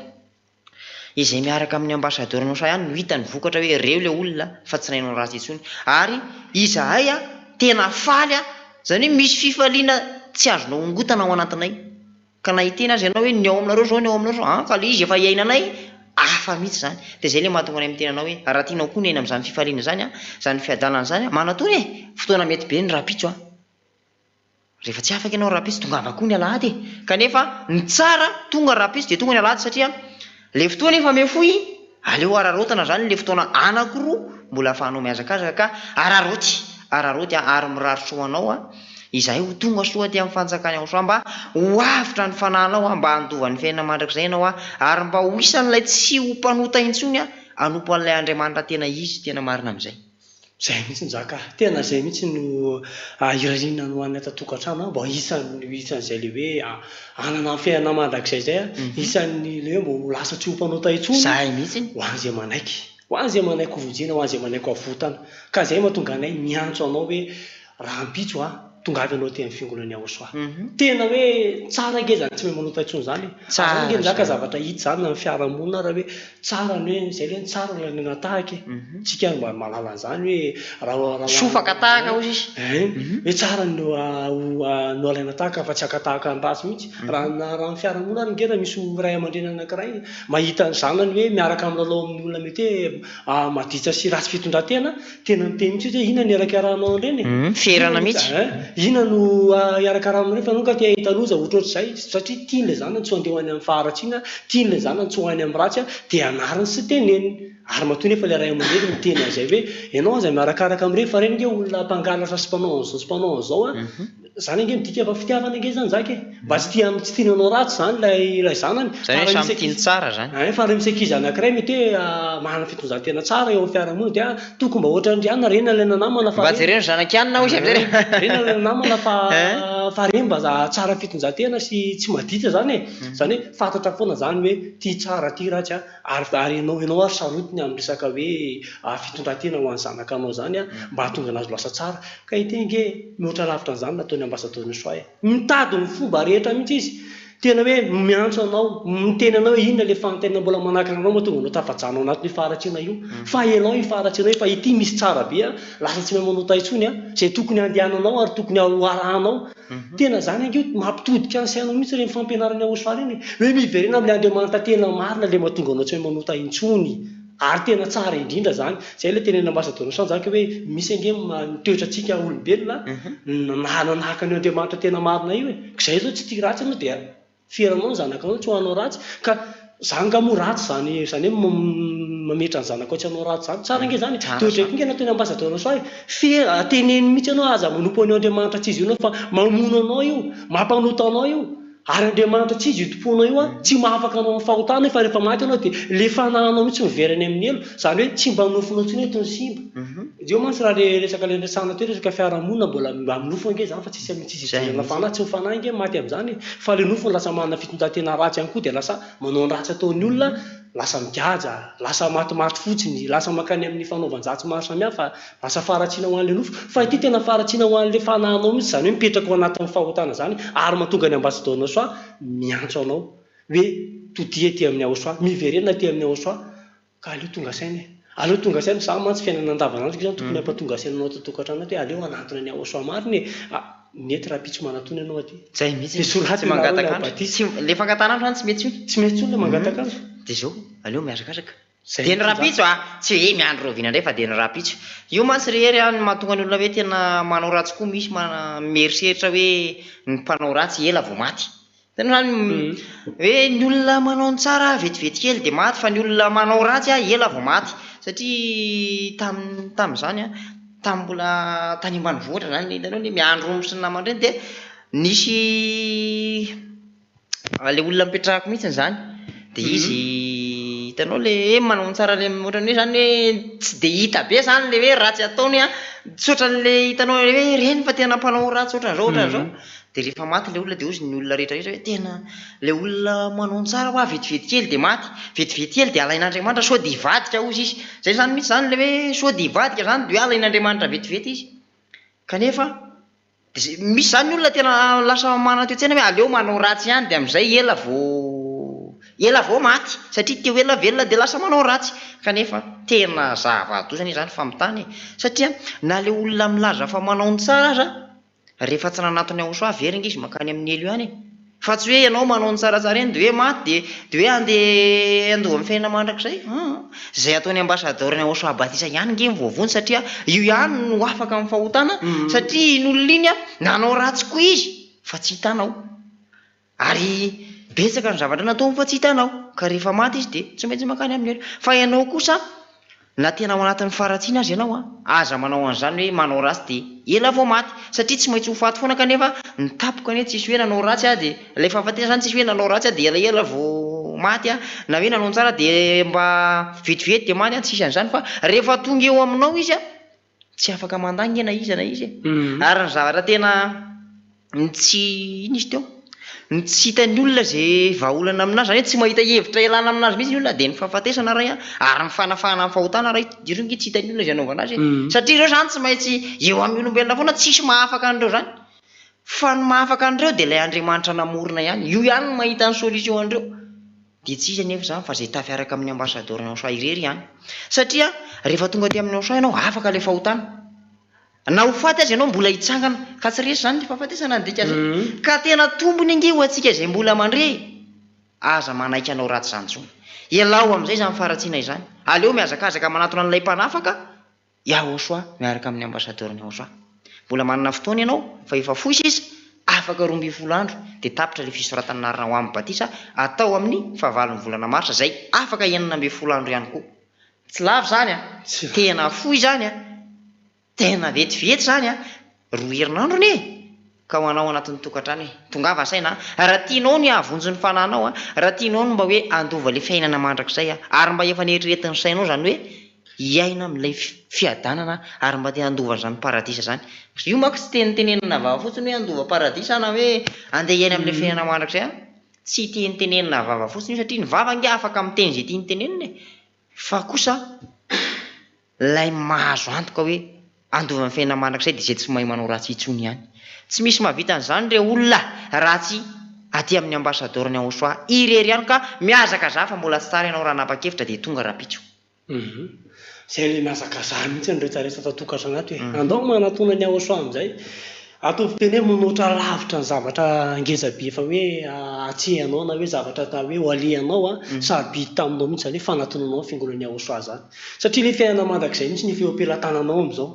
Izay miaraka amin'ny ambassadeur nao ihany no hita ny vokatra hoe reo le olona fa tsy nainao ratsy intsony. Ary izahay a tena faly a, zany hoe misy fifaliana tsy azonao ongotana ao anatinay. Ka na hiteny aza ianao hoe ny ao aminareo zao ny ao aminareo zao, an fa le izy efa iainanay hafa mihitsy zany. De zay le mahatonga anay miteny anao hoe raha tianao koa ny hiaina amin'izany fifaliana izany a, izany fiadanana izany a, manatona e! Fotoana mety be ny rahampitso a. Rehefa tsy afaka ianao rahampitso tongava koa ny alahady e! Kanefa ny tsara tonga rahampitso dia tonga ny alahady satria le fotoana efa mihafohy, aleo araraotana zany le fotoana anakiroa mbola ahafahanao mihazakazaka ka araraoty, araraoty a, ary mirary soa anao a, izahay ho tonga soa aty amin'ny fanjakan'i Yahoshua mba ho avotra ny fanahinao a, mba handova ny fiainana mandrakizay ianao a, ary mba ho isan'ilay tsy ho mpanota intsony a, hanompo an'ilay Andriamanitra tena izy tena marina amin'izay. Zay mihitsy Njaka a! Tena zay mihitsy no irariana ho an'ny ato an-tokantrano mba isan'ny ho isan'izay le hoe hanana ny fiainana mandrakizay zay a, isan'ny le hoe mba ho lasa tsy ho mpanota intsony Zay mihitsy. ho an'izay manaiky, ho an'izay manaiky ho vonjena, ho an'izay manaiky ho avotana. Ka zay mahatonga anay miantso anao hoe rahampitso a! Tongava ianao aty amin'ny fiangonan'i Yahoshua. Tena hoe tsara ange izany tsy mahay manota intsony izany e. Tsara Ary ange mizaka izany. zavatra hita izany na amin'ny fiarahamonina ary hoe tsara ny hoe izay ilay ny tsara no alaina tahaka e. Tsika ary mba mahalala an'izany hoe raha raha Soa faka tahaka hozy izy. Ein, hoe tsara no no alaina tahaka fa tsy haka tahaka ny ratsy mihitsy. Raha na raha amin'ny fiarahamonina ary ange raha misy ray aman-dreny anankiray mahita ny zanany hoe miaraka milalao amin'ny olona mety hoe maditra sy ratsy fitondran-tena, Tena miteny mihitsy izy hoe inona no iarakiarahanao an'ireny e? Ferana mihitsy. Ein, inona no iarakiarahanao an'ireny fa ianao angaha te hahita loza ohatrohatr'izay? Satria tiany ilay zanany tsy ho andeha ho any amin'ny faharatsiana, tiany ilay zanany tsy ho any amin'ny ratsy, dia anariny sy teneniny. Ary matoa nefa ilay ray aman-dreny miteny an'izay hoe ianao aza miarakaraka amin'ireny fa ireny ange olona mpangalatra sy mpanao an'izao sy mpanao an'izao an! Izany ange midika fa fitiavana ange izany zaka e! Mba tsy tia tsy tiany hanao ratsy izany ilay ilay zanany. Izany hoe samy tia ny tsara izany. Ein, fa raha misy ankizy anankiray mety hoe manana fitondran-tena tsara eo amin'ny fiarahamonina dia tokony mba ohatran'ny ry anona ireny alaina namana fa Mba jereo ny zanak'i anona hoy izy amin'izay re. Ireny alaina namana fa fa ireny mba tsara fitondran-tena sy tsy maditra izany e! Izany hoe fantatra foana izany hoe ity tsara ity ratsy an! Ary ary ianao ianao ary sarotiny amin'ny resaka hoe fitondran-tena ho an'ny zanakanao izany an, mba hahatonga anazy ho lasa tsara. Ka ity ange mihoatra lavitra an'izany ny nataon'ny ambasadaoron'i Soa e. Mitady ny fomba rehetra mihitsy izy. Tena hoe miantso anao, miteny anao hoe inona ilay fanontaniana mbola manakana anao mahatonga anao tafajanona ao anatin'io faharatsiana io. Fa elao io faharatsiana io fa ity misy tsara be an, lasa tsy mahay manota intsony an, izay tokony handehananao ary tokony ho arahanao. Tena izany ange io mampitodika ny sainao mihitsy ireny fampianaran'i Yahoshuah ireny e. Hoe miverena amin'ilay Andriamanitra tena marina ilay mahatonga anao tsy mahay manota intsony. Ary tena tsara indrindra izany. Izay ilay tenenin'i Ambasadaoro Sanjaka hoe misy ange ny toetrantsika olombelona nanahaka an'io Andriamanitra tena marina io e. Ka izay izao tsy tia ratsy ianao dia feranao ny zanakanao tsy ho hanao ratsy. Ka za nga moa ratsy izany izany hoe mametra ny zanakao tsy hanao ratsy izany. Tsara ange izany e. Dia ohatran'ny koa ange nataon'i Ambasadaoro Soa e. Fera, teneno mihitsy ianao aza manompo an'io Andriamanitra tsy izy io ianao fa mamono anao io, mampanota anao io. Ary Andriamanitra tsy izy io tompoinao io an, tsy mahafaka anao amin'ny fahotana io fa rehefa maty ianao dia le fanahinao mihitsy miverina any amin'ny helo, izany hoe tsy mba nofinao intsony hoe itony simba. Eo mantsy raha le resaka le resahana teo resaka fiarahamonina mbola amin'ny nofo ange izany fa tsisy tsisy idirana fanahy, tsy ny fanahy ange maty amin'izany e, fa le nofo no lasa manana fitondran-tena ratsy ihany koa dia lasa manao ny ratsy ataon'ny olona, lasa migaja, lasa matimaty fotsiny, lasa mankany amin'ny fanaovan-dratsy maro samihafa, Lasa faharatsiana ho an'ilay nofo. Fa ity tena faharatsiana ho an'ilay fanahinao mihitsy, izany hoe mipetraka ao anatin'ny fahotana izany, ary mahatonga ny ambasadaorinao soa miantso anao hoe todia aty amin'ny Yahosoa, miverena aty amin'ny Yahosoa, ka aleo tonga saina e. Aleo tonga saina, za mantsy fiainana andavanandro izany tokony hampatonga saina anao ato an-tokantrano ato hoe aleo hanantona ny Yahosoa marina e. Ah, mety rahampitso manatona ianao aty. Zay mihitsy, Dia soraty tsy ny anaranao mangataka andro. batisa. Tsy, le fangatahana andro zany tsy mety intsony. Tsy mety intsony le mangataka andro. Dia zao, aleo mihazakazaka. Zay Dia ny mihitsy rahampitso a! Tsy hoe miandry rahoviana indray fa dia ny rahampitso. Io mantsy ry Hery a, ny mahatonga ny olona hoe tena manao ratsy koa misy mana- mieritreritra hoe ny mpanao ratsy ela vao maty. Hitanao izany hoe ny olona manao ny tsara vetivety kely dia maty fa ny olona manao ratsy a ela vao maty. Satria tamin- tamin'izany a, tamin'ny mbola tany ambanivohitra izany, hitanao ilay miandry omby sy ny namany ireny dia nisy Ilay olona nipetrahako mihitsy izany, dia izy hitanao ilay hoe manao ny tsara ilay ohatran'ny hoe izany hoe tsy dia hita be izany ilay hoe ratsy ataony an, tsy ohatran'ilay hitanao hoe ireny fa tena mpanao ratsy ohatran'izao ohatran'izao, dia rehefa maty ilay olona dia hozy ny olona rehetra rehetra hoe tena ilay olona manao ny tsara hoa vetivety kely dia maty, vetivety kely dia alain'Andriamanitra sao dia hivadika hozy izy, izay izany mihitsy izany ilay hoe sao dia hivadika izany dia hoe alain'Andriamanitra vetivety izy, kanefa Dia misy izany ny olona tena lasa manan-toe-tsaina hoe aleo manao ratsy ihany dia amin'izay ela vao ela vao maty satria te ho ela velona dia lasa manao ratsy. Kanefa tena zava-doza anie izany famitana e! Satria na ilay olona milaza fa manao ny tsara aza rehefa tsy nanatona an'i Yahoshuah very ange izy mankany amin'ny helo ihany e! Fa tsy hoe ianao manao ny tsaratsara eny dia hoe maty dia dia hoe handeha handova ny fiainana mandrakizay. Aa. Izay ataon'ny ambasadaoron'i Yahoshua Batisa ihany nge no voavonjy satria io ihany no afaka amin'ny fahotana satria iny olona iny nanao ratsy koa izy fa tsy hitanao. Ary betsaka ny zavatra nataony fa tsy hitanao. Ka rehefa maty izy dia tsy maintsy mankany amin'ny helo. Fa ianao kosa Na tena ao anatin'ny faharatsiana aza ianao an, aza manao an'izany hoe manao ratsy dia ela vao maty, satria tsy maintsy ho faty foana kanefa ny tampoka anie tsisy hoe nanao ratsy aho dia, ilay fahafatesana izany tsisy hoe nanao ratsy aho dia elaela vao maty aho, na hoe nanao ny tsara dia mba vetivety dia maty aho, tsisy an'izany fa rehefa tonga eo aminao izy an, tsy afaka mandà ange na iza na iza e! Ary ny zavatra tena ny tsy inona izy teo? Ny tsy hitan'ny olona izay vahaolana aminazy, izany hoe tsy mahita hevitra hialana aminazy mihitsy ny olona dia ny fahafatesana ray an, ary ny fanafahana amin'ny fahotana ray, ireo ange tsy hitan'ny olona izay anaovana azy e! Satria ireo izany tsy maintsy eo amin'ny olombelona foana, tsisy mahafaka an'ireo izany. Fa ny mahafaka an'ireo dia ilay Andriamanitra namorona ihany. Io ihany no mahita ny solution an'ireo. Dia tsy iza anefa izany fa izay tafiaraka amin'ny ambassadeur ny Ansoa irery ihany. Satria rehefa tonga aty amin'ny Ansoa ianao, afaka ilay fahotana. Na ho faty aza ianao mbola hitsangana. Ka tsy resy izany ny fahafatesana ny dikan'izay. Ka tena tombony ange ho antsika izay mbola mandre e! Aza manaiky hanao ratsy izany intsony. Ialao amin'izay izany faharatsiana izany. Aleo mihazakazaka manatona an'ilay mpanafaka Yahoshua miaraka amin'ny ambasadaoron'i Yahoshua. Mbola manana fotoana ianao fa efa fohy sisa, afaka 12 andro dia tapitra ilay fisoratana anarana ho amin'ny batisa atao amin'ny fahavalon'ny volana marsa izay afaka 16 andro ihany koa. Tsy lava izany an! Tena fohy izany an! Tena vetivety izany an! Roa herinandro anie e! Ka ho anao anatin'ny tokantrano e! Tongava saina an! Raha tianao ny hahavonjy ny fanahinao an! Raha tianao ny mba hoe handova ilay fiainana mandrakizay an! Ary mba efa neritreretin'ny sainao izany hoe hiaina amin'ilay fiadanana ary mba te handova an'izany paradisa izany. Io manko tsy tenitenenina vava fotsiny hoe handova paradisa na hoe andeha hiaina amin'ilay fiainana mandrakizay an! Tsy tenitenenina vava fotsiny io satria ny vava ange afaka miteny izay tiany tenenina e! Fa kosa ilay mahazo antoka hoe handova ny fiainana mandrakizay dia izay tsy mahay manao ratsy intsony ihany. Tsy misy mahavita an'izany re olona raha tsy aty amin'ny ambasadaoro ny Aosoa irery ihany ka mihazakazaha fa mbola tsy tara ianao raha hanapa-kevitra dia tonga rahampitso. Hum. Zay le mihazakazaha mihitsy ny retraretra ato an-tokantrano ato e. Andao manatona ny Aosoa amin'izay. Ataovy teny hoe manoatra lavitra ny zavatra ngeza be efa hoe atrehanao na hoe zavatra atao hoe ho alehanao an, sarobidy taminao mihitsy izany hoe fanatonanao ny fiangonan'i Yahoshua izany. Satria ilay fiainana mandrakizay mihitsy no efa eo am-pelatananao amin'izao.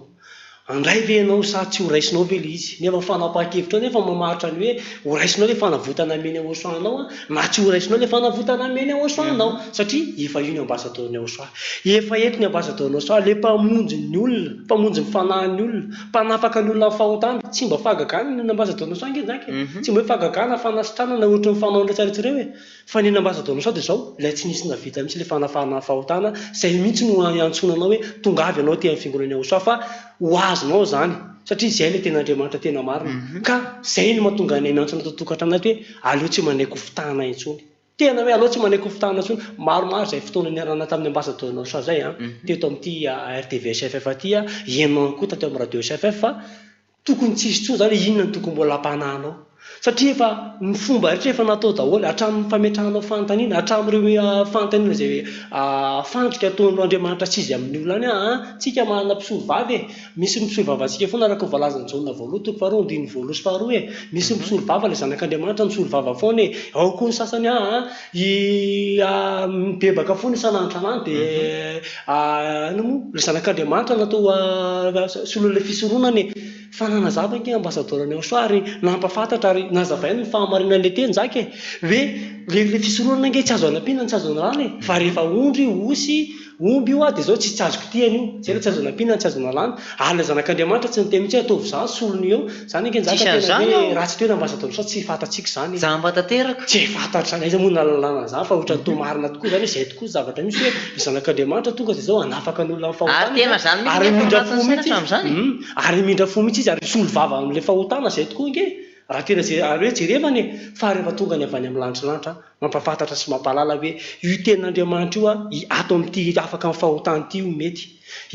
Handray ve ianao sa tsy ho raisinao ve ilay izy? Nefa ny fanapahan-kevitrao nefa mamaritra ny hoe ho raisinao ilay fanavotana nomen'i Yahoshua anao an, na tsy ho raisinao ilay fanavotana nomen'i Yahoshua anao. Satria efa io ny ambasadaoron'i Yahoshua. Efa eto ny ambasadaoron'i Yahoshua, ilay mpamonjy ny olona, mpamonjy ny fanahin'ny olona. Mpanafaka ny olona amin'ny fahotana. Tsy mba fahagagana ny ambasadaoronao ange zany e. Tsy mba hoe fahagagana, fanasitranana ohatry ny fanaon'ny rehetra ireo e. Fa ny ambasadaoronao dia izao, ilay tsy nisy nahavita mihitsy ilay fanafahana ny fahotana, izay mihitsy no iantsoana anao hoe tongava ianao aty amin'ny fiangonana Yahoshua fa ho azonao izany. Satria izay ilay tena Andriamanitra tena marina. Ka izay no mahatonga anay miantso anao ato an-tokantrano ato hoe aleo tsy manaiky ho fitahana intsony. Tena hoe aleo tsy manaiky ho fitahana intsony. Maromaro izay fotoana niarahana tamin'ny ambasadaoron'i Yahoshua izay an, teto amin'ity RTV SFF ity an, ianao ihany koa tato amin'ny radio SFF fa tokony tsy hisy intsony izany hoe inona no tokony mbola hampanahy anao. Satria efa ny fomba rehetra efa natao daholo, hatramin'ny fametrahanao fanontaniana, hatramin'ireo fanontaniana izay fandrika ataon'ireo Andriamanitra tsy izy amin'ny olona any an, tsika manana mpisolovava e! Misy mpisolovava antsika foana araka ny voalazan'i Jaona voalohany toko faharoa andininy voalohany sy faharoa e! Misy mpisolovava ilay zanak'Andriamanitra misolovava foana e! Ao koa ny sasany aa i mibebaka foana isan'andro isan'andro dia inona moa ilay zanak'Andriamanitra natao solon'ilay fisoronana e! Fa nanazava ange ambasadaoro an'i Yahoshua ary nampahafantatra ary nazavainy ny fahamarinan'ilay teny zaka e! Hoe ilay fisoronana ange tsy azo anampiana tsy azo analana e! Fa rehefa ondry, osy, Omby io dia zao tsy tsy azo kitihana io, zay le tsy azo anampiana tsy azo analana, ary ilay zanak'Andriamanitra tsy niteny mihitsy hoe ataovy izany solony eo, zany ange njaka Tsisy tena an'izany hoe ao. raha tsy teo ny ambasadaoro sa tsy fantatsika izany e. Jamba tanteraka. Tsy fantatra izany, aiza moa no nahalalana an'izany fa ohatran'ny toa marina tokoa izany hoe zay tokoa ny zavatra misy hoe ny zanak'Andriamanitra tonga dia zao hanafaka ny olona amin'ny Ary fahotana tena izy izany mihitsy ary anefa hamindra anatin'ny fo saina mihitsy izy, hatramin'izany e. hum, ary hamindra fo mihitsy izy ary hisolo vava amin'ilay fahotana zay tokoa ange raha tena ze ary hoe jerevana e, fa rehefa tonga ny avy any amin'ny lanitra lanitra Mampahafantatra sy mampahalala hoe io tenin'Andriamanitra io i ato amin'ity afaka amin'ny fahotana ity io mety.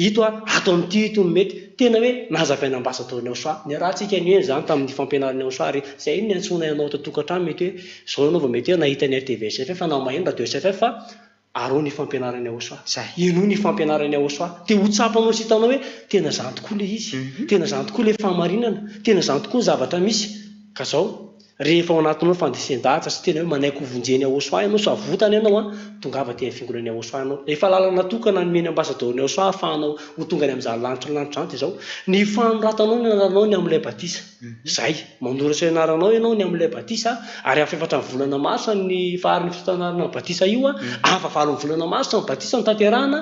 Ito ato amin'ity ito no mety. Tena hoe nazavaina ambasadaorin'i Yahoshua. Niarahantsika nihaino izany tamin'ny fampianaran'i Yahoshua ary izay no niantsoanay anao ato an-tokantrano mety hoe izao ianao vao mety hoe nahita ny RTV SFF na maheno radio SFF fa araho ny fampianaran'i Yahoshua. Henoy ny fampianaran'i Yahoshua. Dia ho tsapanao sy hitanao hoe tena izany tokoa ilay izy. Tena izany tokoa ilay fahamarinana. Tena izany tokoa ny zavatra misy. Ka izao. Rehefa ao anatinao ny fandresen-dahatra sy tena hoe manaiky ho vonjen'i Yahoshua ianao sy avotana ianao an, tongava aty amin'ny fiangonan'i Yahoshua ianao. Efa lalana tokana nomen'ny ambasadaoron'i Yahoshua ahafahanao ho tonga any amin'izany lanitra lanitra izany dia izao, ny fanoratanao ny anaranao ny amin'ilay batisa. Izay. Manoratra ny anaranao ianao ny amin'ilay batisa ary amin'ny fahefatran'ny volana marsa ny faharin'ny fitanarana ny batisa io an, amin'ny fahavalon'ny volana marsa ny batisa no tanterahana,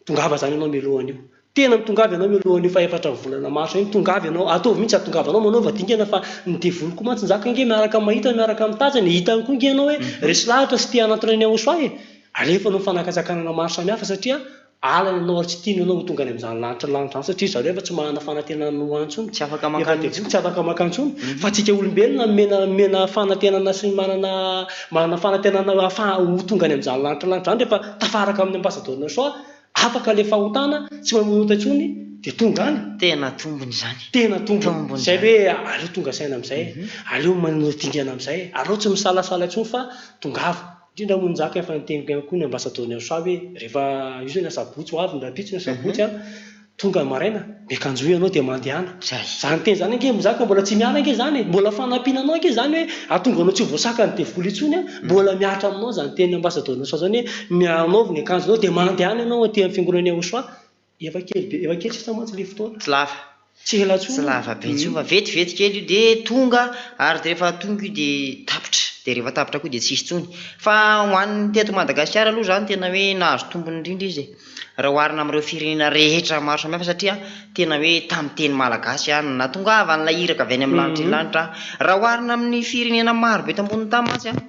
Tongava zany ianao mialohan'io. Tena mitongava ianao mialohan'io fahefatra ny volana marsa io, tongava ianao, ataovy mihitsy ahatongavanao, manaova dingana fa ny devoly koa mantsy njaka ange miaraka mahita miaraka mitazana e, hitany koa ange ianao hoe resy lahatra sy te hanantona an'i Yahoshua e, alefa anao fanakatsakanana maro samihafa satria alany ianao ary tsy tiany ianao ho tonga any amin'izany lanitra lanitra izany satria zareo efa tsy manana fanantenana ho any intsony, Tsy afaka efa mankany devoly tsy afaka mankany intsony, fa antsika olombelona nomena nomena fanantenana sy manana manana fanantenana ahafaha ho tonga any amin'izany lanitra lanitra izany rehefa Tafaraka amin'ny ambasadaorin'i Yahoshua, afaka ilay fahotana, tsy mahay manota intsony. Dia tonga any. Tena tombony izany. Tena tombony. Izay hoe aleo tonga saina amin'izay, aleo manao dingana amin'izay, aleo tsy misalasala intsony fa tongava. Indrindra moa Njaka efa niteniko ihany koa ny ambasadaon'i Aosa hoe rehefa io izao ny asabotsy ho avy ny rahampitso ny asabotsy an, tonga ny maraina, miakanjoa ianao dia mandehana. Izany teny izany ange Njaka mbola tsy miala ange izany e, mbola fanampiana anao ange izany hoe hahatonga anao tsy ho voasakan'ny devoly intsony an, mbola mihatra aminao izany tenin'ny ambasadaon'i Aosa izany hoe anaovy ny akanjonao dia mandehana ianao aty amin'ny fiangonan'i Aosa. Efa kely be, efa kely sisa mantsy ilay fotoana. Tsy lava. Tsy ela intsony. Tsy lava be intsony fa vetivety kely io dia tonga ary dia rehefa tonga io dia tapitra. Dia rehefa tapitra koa dia tsisy intsony. Fa ho an'ny teto Madagasikara aloha izany tena hoe nahazo tombony indrindra izy e. Raha oharina amin'ireo firenena rehetra maro samihafa satria tena hoe tamin'ny teny malagasy no nahatongavan'ilay iraka avy any amin'ny lanitry ny lanitra. Raha oharina amin'ny firenena maro be eto ambonin'ny tany mantsy an,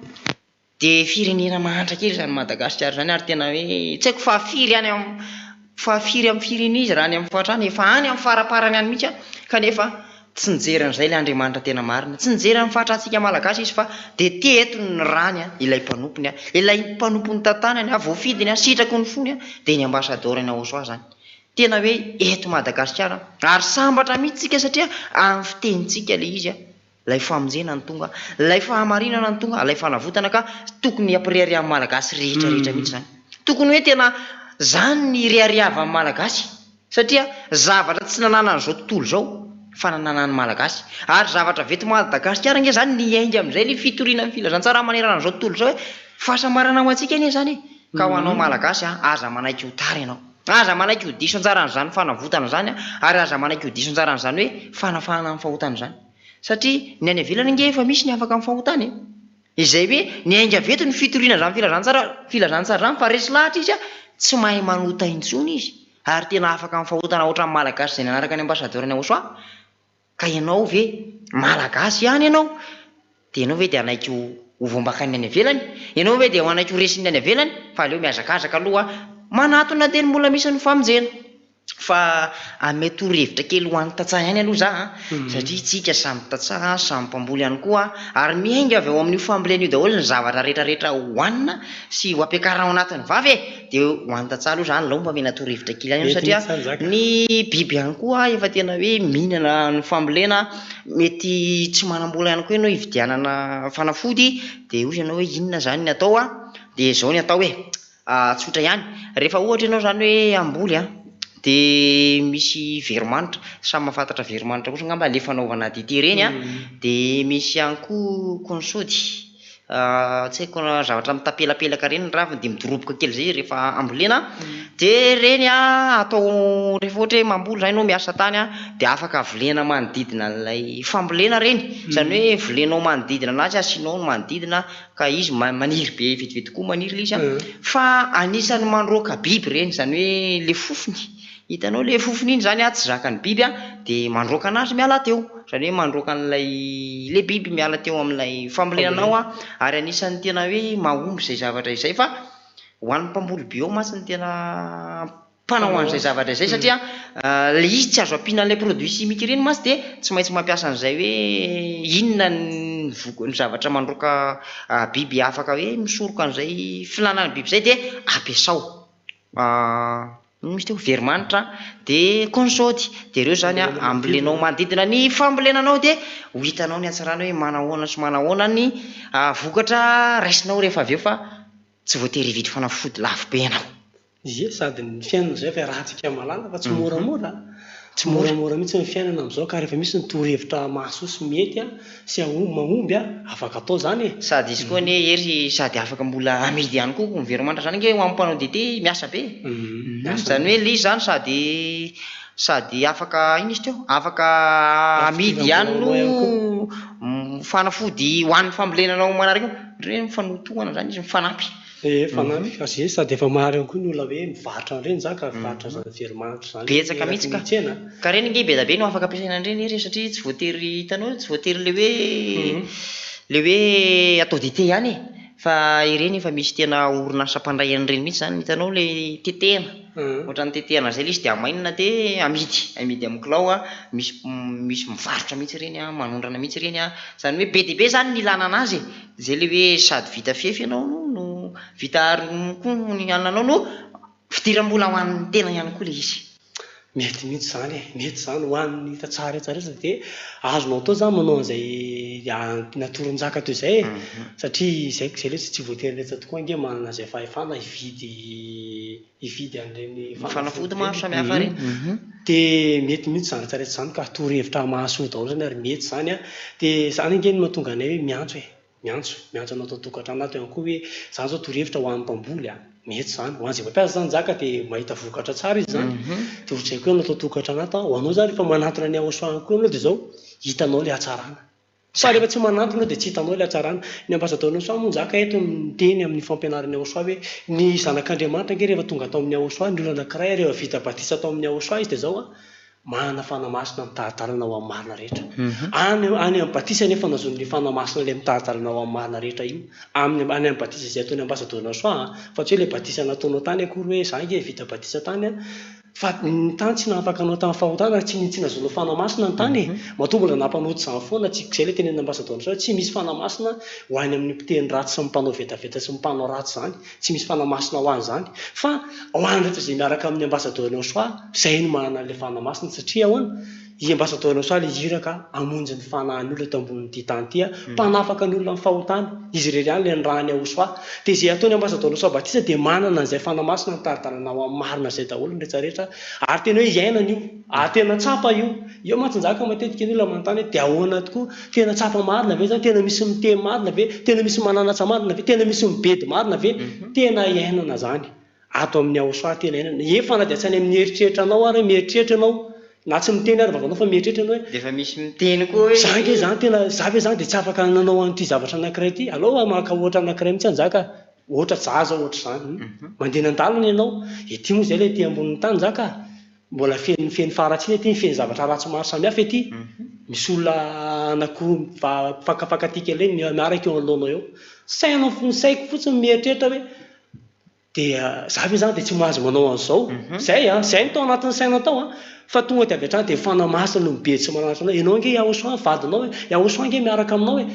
Dia firenena mahantra kely izany Madagasikara izany ary tena hoe tsy haiko fahafiry any amin'ny fahafiry amin'ny firenena izy raha any amin'ny fahatrana, efa any amin'ny faraparany any mihitsy an, kanefa tsy nijery an'izay ilay Andriamanitra tena marina, tsy nijery amin'ny fahatrantsika Malagasy izy fa dia teto ny rany an, ilay mpanompony an, ilay mpanompon'ny tantanany an, voafidiny an, sitraky ny fony an, dia ny ambasadaoro any Aosoa izany. Tena hoe eto Madagasikara ary sambatra mihitsy isika satria amin'ny fitenintsika ilay izy an. Ilay famonjena no tonga, ilay fahamarinana no tonga, ilay fanavotana ka tokony hampireharehan'ny Malagasy rehetra rehetra mihitsy izany. Tokony hoe tena izany ny ireharehavan'ny Malagasy satria zavatra tsy nananan'izao tontolo izao fa nananan'ny Malagasy. Ary zavatra avy eto Madagasikara ange izany niainga amin'izay ilay fitoriana ny filazantsara manerana an'izao tontolo izao hoe fahasambarana ho antsika anie izany e! Ka ho anao Malagasy a, aza manaiky ho tara ianao. Aza manaiky ho diso anjara an'izany fanavotana izany ary aza manaiky ho diso anjara an'izany hoe fanafahana amin'ny fahotana izany. Satria ny any ivelany ange efa misy ny afaka amin'ny fahotana e! Izay hoe niainga avy eto ny fitoriana izany filazantsara filazantsara izany fa resy lahatra izy tsy mahay manota intsony izy ary tena afaka amin'ny fahotana ohatran'ny Malagasy izay nanaraka ny ambassadeur ny Aosoa. Ka ianao ve Malagasy ihany ianao? Dia ianao ve dia hanaiky ho ho voambakan'ny any ivelany? Ianao ve dia hanaiky ho resin'ny any ivelany? Fa aleo mihazakazaka aloha manatona dia ny mbola misy ny famonjena. Fa hanome torohevitra kely ho an'ny tantsaha ihany aloha za an, satria tsika samy tantsaha, samy mpamboly ihany koa, ary miainga avy ao amin'io fambolena io daholo ny zavatra rehetrarehetra hohanina sy ho ampiakarina ao anatin'ny vava e! Dia ho an'ny tantsaha aloha izany alao mba omena torohevitra kely ihany aloha satria ny biby ihany koa efa tena hoe mihinana ny fambolena, mety tsy manam-bola ihany koa ianao hividianana fanafody dia hoy ianao hoe inona izany ny atao an, dia izao ny atao e, tsotra ihany, rehefa ohatra ianao izany hoe hamboly an, dia misy veromanitra, samy mahafantatra veromanitra kosa angamba ilay fanaovana dite ireny an, dia misy ihany koa konsody. Tsy haiko na zavatra mitapelapelaka ireny ny raviny dia midoroboka kely izay izy rehefa ambolena. Dia ireny atao rehefa ohatra hoe mamboly izany ianao miasa tany dia afaka volena manodidina an'ilay fambolena ireny. Izany hoe volenao manodidina an'azy, asianao ny manodidina ka izy maniry be vetivety koa maniry ilay izy an. Fa anisan'ny mandroaka biby ireny, izany hoe ilay fofony. Hitanao le fofona iny zany tsy zakan'ny biby an, de mandroaka anazy miala teo, zany hoe mandroaka an'ilay le biby miala teo amin'ilay fambolena anao an, ary anisan'ny tena hoe mahomby izay zavatra izay fa ho an'ny mpamboly bio mantsy no tena mpanao an'izay zavatra izay satria le izy tsy azo ampiana an'ilay produit chimique ireny mantsy dia tsy maintsy mampiasa an'izay hoe inona ny vok- ny zavatra mandroaka biby afaka hoe misoroka an'izay filanan'ny biby izay dia ampiasao. Inona izy teo? Veromanitra dia konsôdy. Dia ireo izany an, ambolenao manodidina ny fambolena anao dia ho hitanao ny hatsarany hoe manahoana sy manahoana ny vokatra raisinao rehefa avy eo fa tsy voatery hividy fanafody lafo be ianao. Ie, sady ny fiainana izao efa iarahantsika mahalala fa tsy moramora a! Tsy moramora mihitsy ny fiainana amin'izao ka rehefa misy ny torohevitra mahasoa sy mety sy mahomby afaka atao izany e! Sady izy koa anie Hery sady afaka mbola amidy ihany koa ny veromanitra izany ange ho an'ny mpanao dite miasa be e! Izany hoe ilay izy izany sady sady afaka inona izy teo? Afaka amidy ihany no fanafody ho an'ny fambolena anao manaraka eo, ohatra hoe mifanotohana izany izy, mifanampy. Ee, fanahy fa ze sady efa maro ihany koa ny olona hoe mivarotra an'ireny za ka mivarotra an'izany veromanitra izany Betsaka eraky mihitsy ny ka. tsena. Ka ireny ange be dia be no afaka ampiasaina an'ireny hery e, satria tsy voatery hitanao tsy voatery le hoe le hoe atao dite ihany e, fa ireny efa misy tena orinasa mpandray an'ireny mihitsy izany, hitanao le tetehina, ohatran'ny tetehina izay le izy dia amainina dia amidy, amidy amin'ny kilao an, misy misy mivarotra mihitsy ireny an, manondrana mihitsy ireny an, izany hoe be dia be izany ny ilana an'azy e. Izay ilay hoe sady vita fefy ianao no no vita ronono koa ny ananao no fidiram-bola ho an'ny tena ihany koa ilay izy. Mety mihitsy izany e, mety izany ho an'ny tantsaha rehetra rehetra dia azonao atao izany manao an'izay natoron'i Njaka teo izay e, satria izay izay ilay izy tsy voatery rehetra tokoa ange manana izay fahefana hividy hividy an'ireny Fanafody maro samihafa ireny. Dia mety mihitsy izany rehetra rehetra izany ka torohevitra mahasoa daholo izany ary mety izany an, dia izany ange no mahatonga anay hoe miantso e. Miantso, miantso anao ato an-tokantrano ato ihany koa hoe izany izao torohevitra ho an'ny mpamboly a! Mety izany. Ho an'izay mampiasa izany Njaka dia mahita vokatra tsara izy izany. Dia ohatr'izay koa ianao ato an-tokantrano ato a! Ho anao izany rehefa manantona ny Yahoshua ihany koa ianao dia izao, hitanao ilay hatsarana. Fa rehefa tsy manantona ianao dia tsy hitanao ilay hatsarana. Ny ambasadaoron'i Yahoshua moa Njaka eto miteny amin'ny fampianaran'i Yahoshua hoe ny zanak'Andriamanitra ange rehefa tonga tao amin'i Yahoshua, ny olona anankiray rehefa vita batisa tao amin'i Yahoshua izy dia izao a! Manana Fanahy Masina mitari-dalana ho amin'ny marina rehetra. Any any amin'ny batisa anefa no ahazoana io Fanahy Masina ilay mitari-dalana ho amin'ny marina rehetra io. Amin'ny any amin'ny batisa izay ataon'ny ambasadaoro Nasoa an, fa tsy hoe ilay batisa nataonao tany akory hoe za ange vita batisa tany an, fa ny tany tsy nahafaka anao tamin'ny fahotana ary tsy tsy nahazoanao Fanahy Masina ny tany e. Matoa mbola nampanota izany foana tsy izay ilay tenenin'ny ambasadaoro Nasoa hoe tsy misy Fanahy Masina ho any amin'ny mpiteny ratsy sy ny mpanao vetaveta sy ny mpanao ratsy izany. Tsy misy Fanahy Masina ho an'izany. Fa ho an'ny rehetra izay miaraka amin'ny Ambasadaoro Yahoshuah, izay no manana an'ilay Fanahy Masina. Satria ahoana? I Ambasadaoro Yahoshuah ilay iraka hamonjy ny fanahin'ny olona eto ambonin'ity tany ity, mpanafaka ny olona amin'ny fahotana. Izy irery ihany ilay nirahan'i Yahoshuah. Dia izay ataon'i Ambasadaoro Yahoshuah batisa dia manana an'izay Fanahy Masina mitari-dalana ho amin'ny marina izay daholo ny rehetra rehetra. Ary tena hoe iainana io. Ary tena tsapa io. Eo mantsy njaka matetika ny olona manontany hoe dia ahoana tokoa? Tena tsapa marina ve izany? Tena misy miteny marina ve? Tena misy mananatra marina ve? Tena misy mibedy marina ve? Tena iainana izany. Ato amin'ny Yahoshua tena iainana. Efa na dia tsy any amin'ny eritreritranao ary hoe mieritreritra ianao, na tsy miteny ary vavanao fa mieritreritra ianao hoe. Dia efa misy miteny koa hoe. Za ange izany tena, za ve izany dia tsy afaka nanao an'ity zavatra anankiray ity? Aleo maka ohatra anankiray mihitsy aho Njaka a. Ohatra za zao ohatr'izany. Mandeha eny an-dalana ianao, ety moa izay ilay ety ambonin'ny tany Njaka a. Mbola feno feno faharatsiana ety, feno zavatra ratsy maro samihafa ety. Misy olona anankiroa mifakafankatia kely ireny miaraka eo anoloanao eo. Sainao ny saiko fotsiny mieritreritra hoe dia za ve zany dia tsy mahazo manao an'izao? Zay an, zay no tao anatin'ny saina tao an. Fa tonga dia avy hatrany dia Fanahy Masina no mibedy sy mananatra anao, ianao ange Yahoshua vadinao e, Yahoshua ange miaraka aminao e.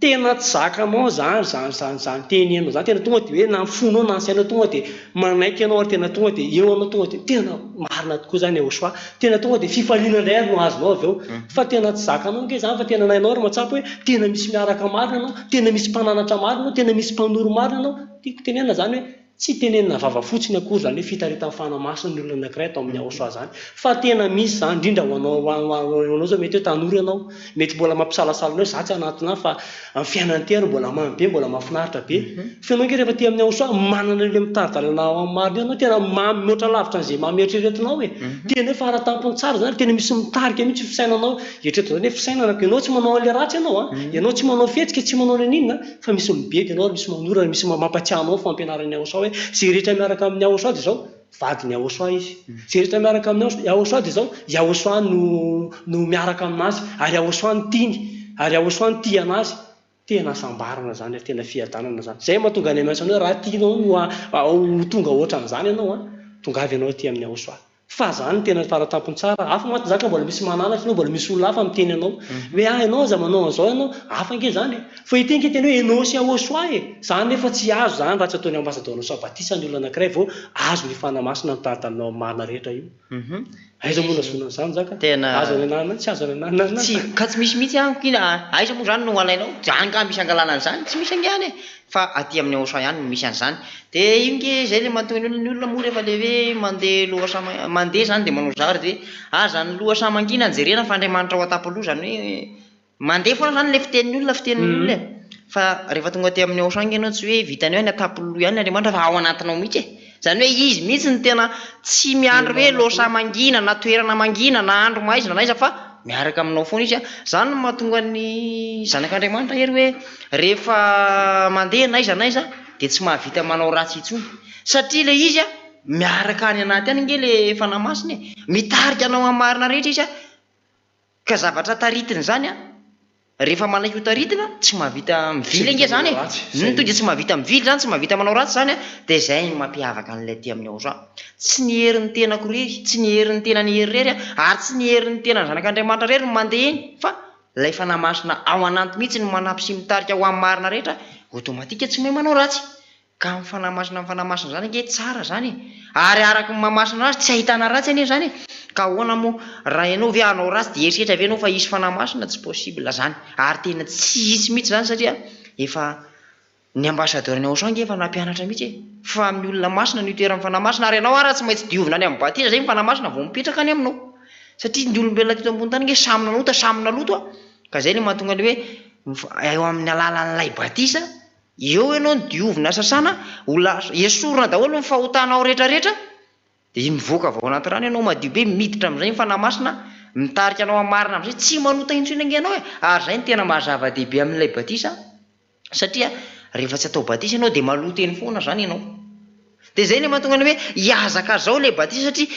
Tena tsy zakanao zany zany zany zany teny henonao zany, tena tonga dia hoe na ny fonao na ny sainao tonga dia manaiky anao ary tena tonga dia eo anao tonga dia tena marina tokoa zany Yehosua, tena tonga dia fifaliana indray ary no azonao avy eo, fa tena tsy zakanao ange zany fa tena na ianao ary mahatsapa hoe tena misy miaraka marina ianao, tena misy mpananatra marina ianao, tena misy mpanoro marina ianao, tiako tenenina zany hoe Tsy tenenina vava fotsiny akory izany hoe fitaretan'ny Fanahy Masina ny olona anankiray ato amin'ny Yahoshua izany, fa tena misy izany, indrindra ho anao ho anao izao mety hoe tanora ianao, mety mbola mampisalasala anao hoe za tsy hanatona fa amin'ny fiainana ity ary mbola mamy be, mbola mahafinaritra be. Fa ianao ange rehefa aty amin'ny Yahoshua, manana an'ilay mitari-dalana ao amin'ny marina io ianao, tena mamy mihoatra lavitra an'izay mamy eritreretinao e! Tena hoe faratampony tsara izany, tena misy mitarika mihitsy io fisainanao, eritreretinao izany hoe fisainana, ianao tsy manao an'ilay ratsy ianao an, ianao tsy manao fihetsika, tsy manao n'inon'inona, Fa misy mibedy anao ary misy manorana, misy mampatsiahy anao ny fampianaran'i Yahoshuah hoe izay rehetra miaraka amin'i Yahoshuah dia izao, vadin'i Yahoshuah izy. Izay rehetra miaraka amin'i Yahoshuah dia izao, Yahoshuah no no miaraka aminazy ary Yahoshuah no tiany ary Yahoshuah no tia anazy. Tena hasambarana izany ary tena fiadanana izany. Izay no mahatonga anay miantso anao hoe raha tianao ny ho tonga ohatran'izany ianao an, tongava ianao aty amin'i Yahoshuah. Fa zany no tena faratampony tsara, hafa mantsy zany ka mbola misy mananatra anao, mbola misy olona hafa miteny anao hoe ah ianao aza manao an'izao ianao, hafa ange zany e! Fa ity ange tena hoe enao sy Yahoshua e! Zany nefa tsy azo zany raha tsy ataon'ny ambasadaoranao sa batisa ny olona anakiray vao azo ny Fanahy Masina mitari-dalana ao amin'ny marina rehetra io. Aiza moa no ahazoana an'izany zaka? Tena. Azo any ananana any, tsy azo any ananana any. Tsy, ka tsy misy mihitsy amiko iny a! Aiza moa zany no alainao? Zany nga misy angalana an'izany? Tsy misy ange any e! Fa aty amin'ny Aosa ihany no misy an'izany. Dia io nge izay ilay mahatonga ny olona, ny olona moa rehefa ilay hoe mandeha lohasaha ma- mandeha izany dia manao zary dia aza ny lohasaha mangina no jerena fa Andriamanitra ao an-tampon-loha izany hoe mandeha foana izany ilay fitenin'ny olona, fitenin'ny olona e. Fa rehefa tonga aty amin'ny Aosa nge ianao tsy hoe vitan'ny hoe any an-tampon-loha ihany Andriamanitra fa ao anatinao mihitsy e. Izany hoe izy mihitsy no tena tsy miandry hoe lohasaha mangina na toerana mangina na andro maizina na aiza fa miaraka aminao foana izy. Izany no mahatonga ny zanak'Andriamanitra hery hoe rehefa mandeha n'aiza n'aiza dia tsy mahavita manao ratsy intsony. Satria ilay izy miaraka any anaty any ange ilay Fanahy Masina e. Mitarika anao amin'ny marina rehetra izy. Ka zavatra taritina izany an, rehefa manaiky ho taritina, tsy mahavita mivily ange izany e! Ny tonga dia tsy mahavita mivily izany, tsy mahavita manao ratsy izany an, dia izay no mampiavaka an'ilay aty amin'ny Aosa. Tsy ny herin'ny tenako irery, tsy ny herin'ny tenan'i Hery irery an, ary tsy ny herin'ny tenan'ny zanak'Andriamanitra irery no mandeha eny, fa ilay Fanahy Masina ao anaty mihitsy no manampy sy mitarika ho amin'ny marina rehetra, automatique tsy mahay manao ratsy. Ka ny Fanahy Masina ny Fanahy Masina izany ange tsara izany e! Ary araka ny maha masina azy tsy ahitana ratsy anie izany e! Ka ahoana moa raha ianao ve hanao ratsy dia hieritreritra ve ianao fa hisy Fanahy Masina? Tsy possible izany ary tena tsy hisy mihitsy izany satria efa ny ambassadeur ny Auchan ange efa nampianatra mihitsy e! Fa amin'ny olona masina no itoeran'ny Fanahy Masina ary ianao ara tsy maintsy diovina any amin'ny batisa izay ny Fanahy Masina vao mipetraka any aminao satria ny olombelona teto ambony tany ange samy nanota samy naloto a! Ka izay no mahatonga ny hoe eo amin'ny alalan'ilay batisa Eo ianao no diovina sasana, ho lasa, esorina daholo ny fahotanao rehetra rehetra, dia mivoaka avy ao anaty rano ianao madio be, miditra amin'izay ny Fanahy Masina, mitarika anao amin'ny marina amin'izay, tsy manota intsony ange ianao e! ary izay no tena maha zava-dehibe amin'ilay batisa, satria rehefa tsy atao batisa ianao dia maloto eny foana izany ianao. Dia izay ilay mahatonga ny hoe hihazakazao ilay batisa satria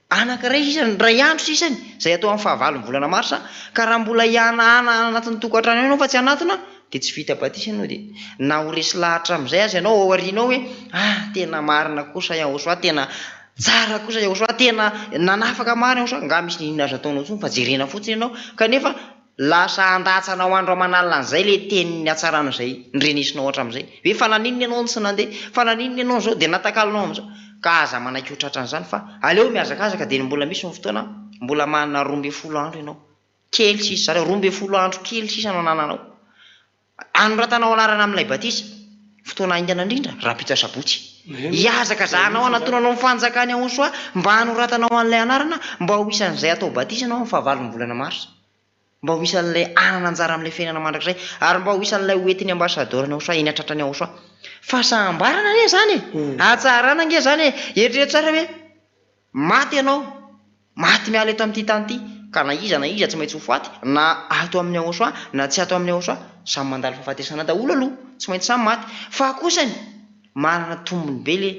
Anankiray sisa, indray andro sisany, izay atao amin'ny fahavalon'ny volana marsa, ka raha mbola hihanahana any anatin'ny tokantrano ao ianao fa tsy hanatona, dia tsy vita batisa ianao dia na ho resy lahatra amin'izay aza ianao ao aoriana ao hoe, ah, tena marina kosa Yahoshuah, tena tsara kosa Yahoshuah, tena nanafaka marina Yahoshuah, angaha misy n'inona azo ataonao intsony fa jerena fotsiny ianao, kanefa Lasa handatsa anao andro aman'alina an'izay le tenin'ny hatsarana izay norenesinao hatramin'izay. Hoe fa naninona ianao no tsy nandeha, fa naninona ianao izao, dia natakalonao amin'izao. Ka aza manaiky ho tratran'izany fa aleo mihazakazaka dia ny mbola misy ny fotoana, mbola manana 12 andro ianao. Kely sisa izany, 12 andro kely sisa no anananao. Anoratanao anarana amin'ilay batisa, fotoana haingana indrindra, rahampitso asabotsy. Hihazakazahanao hanatonanao ny fanjakan'i Yahoshuah mba hanoratanao an'ilay anarana mba ho isan'izay hatao batisa ianao amin'ny fahavalon'ny volana marsa. Mba ho isan'ilay hanana anjara amin'ilay fiainana mandrakizay ary mba ho isan'ilay ho entin'ny ambasadaoran'i Yahoshuah eny an-tratran'i Yahoshuah. Fahasambarana anie izany e! Hatsarana ange izany e! Eritrereto tsara hoe maty ianao, maty miala eto amin'ity tany ity, ka na iza na iza tsy maintsy ho faty, na ato amin'i Yahoshuah na tsy ato amin'i Yahoshuah, samy mandalo fahafatesana daholo aloha, tsy maintsy samy maty. Fa kosany manana tombony be le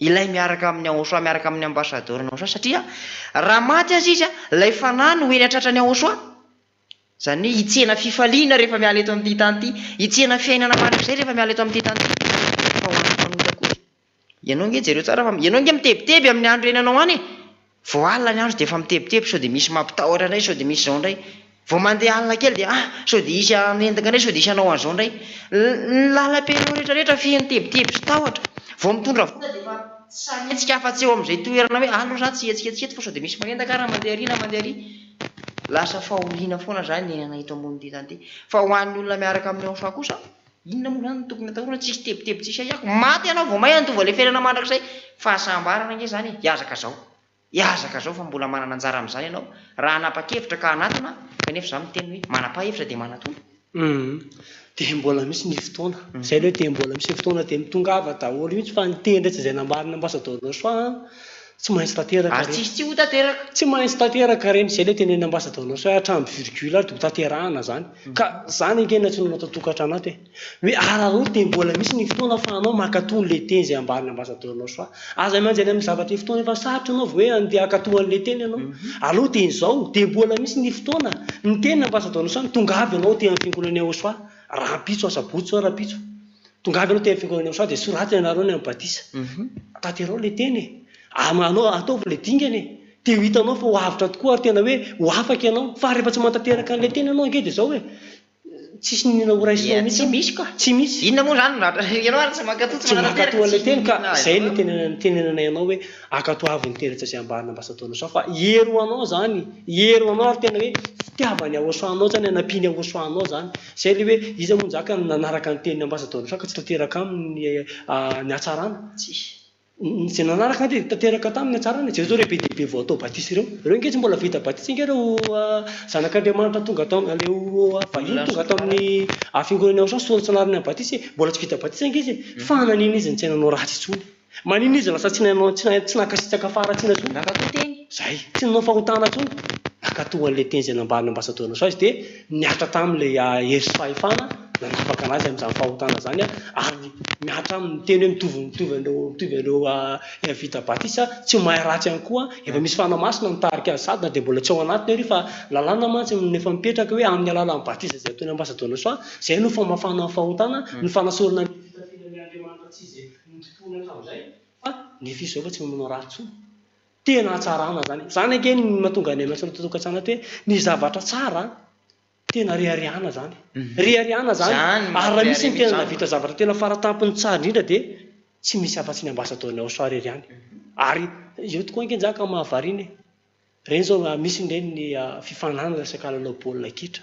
Ilay miaraka amin'i Yahoshuah miaraka amin'ny ambassadeur-n'i Yahoshuah satria raha maty aza izy ilay fanahy no eny an-tratran'i Yahoshuah, izany hoe hitsena fifaliana rehefa miala eto amin'ity tany ity, hitsena fiainana mandrakizay rehefa miala eto amin'ity tany ity, fa ho an'ny mpanota kosa, ianao ange jereo tsara fa ianao ange mitebiteby amin'ny andro iainanao any e! Vao alina ny andro dia efa mitebiteby sao dia misy mampitahotra indray, sao dia misy izao indray. Vao mandeha alina kely dia ah! sao dia hisy hanendaka indray, sao dia hisy hanao an'izao indray. Ny lalam-piainanao rehetra rehetra feno tebiteby sy tahotra. Vao mitondra vola dia efa tsy sahy mihetsika afa-tsy eo amin'izay toerana hoe aleo za tsy hihetsiketsika eto fa sao dia misy manendaka aho raha mandeha ary na mandeha ary. Lasa fahoriana foana izany ny iainana eto ambonin'ity tany ity. Fa ho an'ny olona miaraka amin'i Yahoshuah kosa, inona moa izany no tokony atahorana? Tsisy tebiteby tsisy ahiahy. Maty ianao vao may handova ilay fiainana mandrakizay. Fahasambarana ange izany e! Hihazakazao. Hihazakazao fa mbola manana anjara amin'izany ianao raha hanapa-kevitra ka hanatona, kanefa izaho miteny hoe manapa-hevitra dia manatona. Humm. Dia mbola misy ny fotoana. Izay aloha dia mbola misy ny fotoana dia mitongava daholo mihitsy fa ny teny rehetra izay nambaran'ny ambasadaoro Josoa an, tsy maintsy tanteraka Ary ireny. tsisy tsy ho tanteraka. Tsy maintsy tanteraka ireny. Izay ilay tenenin'ny ambasadaoro Josoa hoe hatramin'ny virgule ary dia ho tanterahana izany. Ka izany ange no antsoina anao ato an-tokantrano ato e. Hoe araraoty dia mbola misy ny fotoana afahanao mankatò an'ilay teny izay ambaran'ny ambasadaorinao soa. Aza miandry any amin'ny zavatra fotoana efa sarotra ianao vao hoe andeha hankatò an'ilay teny ianao. Aleo dia izao, dia mbola misy ny fotoana, ny tenin'ny ambasadaorinao soa, tongava ianao aty amin'ny fiangonana Yahosoa, rahampitso, asabotsy izao rahampitso. Tongava ianao aty amin'ny fiangonana Yahosoa dia soraty ny anaranao any amin'ny batisa. Tanterao ilay teny e. Anao, ataovy ilay dingana e. Dia ho hitanao fa ho avotra tokoa ary tena hoe ho afaka ianao. Fa rehefa tsy manatanteraka an'ilay teny ianao ange dia izao e. Tsisy niniana ho raisinao Ia, mihitsy tsy aho. misy ka. Tsy misy. Inona moa izany no ianao ary tsy mankatò, tsy Tsy manatanteraka, mankatò an'ilay tsisy teny ka niniana izay no azonao. itenenana itenenanay anao hoe ankatoavy ny teny rehetra izay ambaran'ny ambasadaorinao soa fa hery ho anao izany, hery ho anao ary tena hoe fitiavan'i Yahoshuah anao izany, anampian'i Yahoshuah anao izany. Izay ilay hoe iza moa njaka no nanaraka ny tenin'ny ambasadaorinao soa ka tsy tanteraka aminy ny hatsarana? Tsisy. Izay nanaraka dia tanteraka taminy ny hatsarana. Jereo izao ireo be dia be vao atao batisa ireo. Ireo ange tsy mbola vita batisa ange ireo zanak'Andriamanitra tonga tao ireo vahiny tonga tao amin'ny fiangonana ao Soa tsy anarina batisa e. Mbola tsy vita batisa ange izy e. Fa naninona izy no tsy nanao ratsy intsony? Maninona izy lasa tsy nanao tsy nankasitraka faharatsiana intsony? Nankatò teny. Izay. Tsy nanao fahotana intsony. Nankatò an'ilay teny izay nambaran'ny ambasadaorin'i Soa izy dia nihatra tamin'ilay hery sy fahefana nanafaka anazy amin'izany fahotana izany ary mihatra aminy ny teny hoe mitovy mitovy an'ireo mitovy an'ireo vita batisa tsy mahay ratsy ihany koa efa misy fanahy masina mitarika azy sady na dia mbola tsy ao anatiny ary fa lalàna mantsy no efa mipetraka hoe amin'ny alalan'ny batisa izay ataon'ny ambasadaorin'i Soa izay no famafana ny fahotana ny fanasorana ny fitafiana ny Andriamanitra tsy izay notompoiny hatramin'izay fa nefa izy izao efa tsy manao ratsy intsony. Tena hatsarana izany. Izany ange no mahatonga anay miantso an'ito tokantrano ito hoe ny zavatra tsara. Tena reharehana izany. Reharehana izany. Izany Ary raha misy ny mampirehareha tena mihitsy nahavita zavatra tena faratampony tsara indrindra dia tsy misy afa-tsy ny ambasadaorin'i Aosoa irery ihany. Ary eo tokoa ange njaka mahavariana e. Ireny izao misy ireny ny fifaninanana resaka lalao baolina kitra.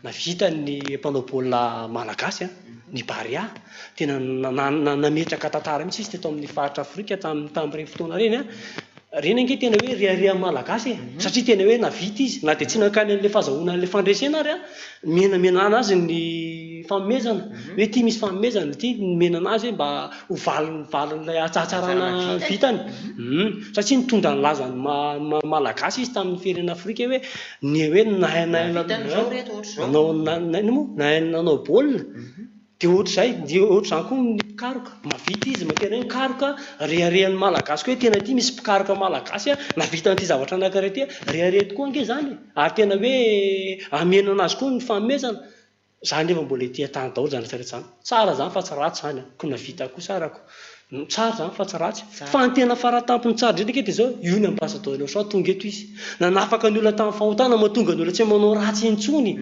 Navita ny mpanao baolina malagasy, ny Barea. Tena nametraka tantara mihitsy izy teto amin'ny faritra Afrika tamin'ireny fotoana ireny. Ireny ange tena hoe reharehan'ny Malagasy e! Satria tena hoe nahavita izy, na dia tsy nankany amin'ilay fahazahoana an'ilay fandresena ary an, nomenamenana azy ny fanomezana, hoe ity misy fanomezana, ity nomenana azy hoe mba ho valiny valin'ilay hatsahatsarana vitany. Satria nitondra ny lazan'ny maha Malagasy izy tamin'ny firenena Afrika hoe ny hoe nahay nahay nanao inona moa? Nahay nanao baolina. Dia ohatr'izay, dia ohatr'izany koa ny mpikaroka, mahavita izy, tena hoe mikaroka, reharehan'ny Malagasy koa hoe tena ity misy mpikaroka Malagasy nahavita an'ity zavatra anankiray ity, rehareha tokoa ange izany e! Ary tena hoe amenana azy koa ny fanomezana, izany nefa mbola ety an-tany daholo izany rehetra rehetra izany, tsara izany fa tsy ratsy izany an, koa nahavita kosa ary ko, tsara izany fa tsy ratsy, fa ny tena faratampony tsara indrindra ange dia izao, io ny ambasadaoro Yosua tonga eto izy, nanafaka ny olona tamin'ny fahotana, mahatonga ny olona tsy manao ratsy intsony.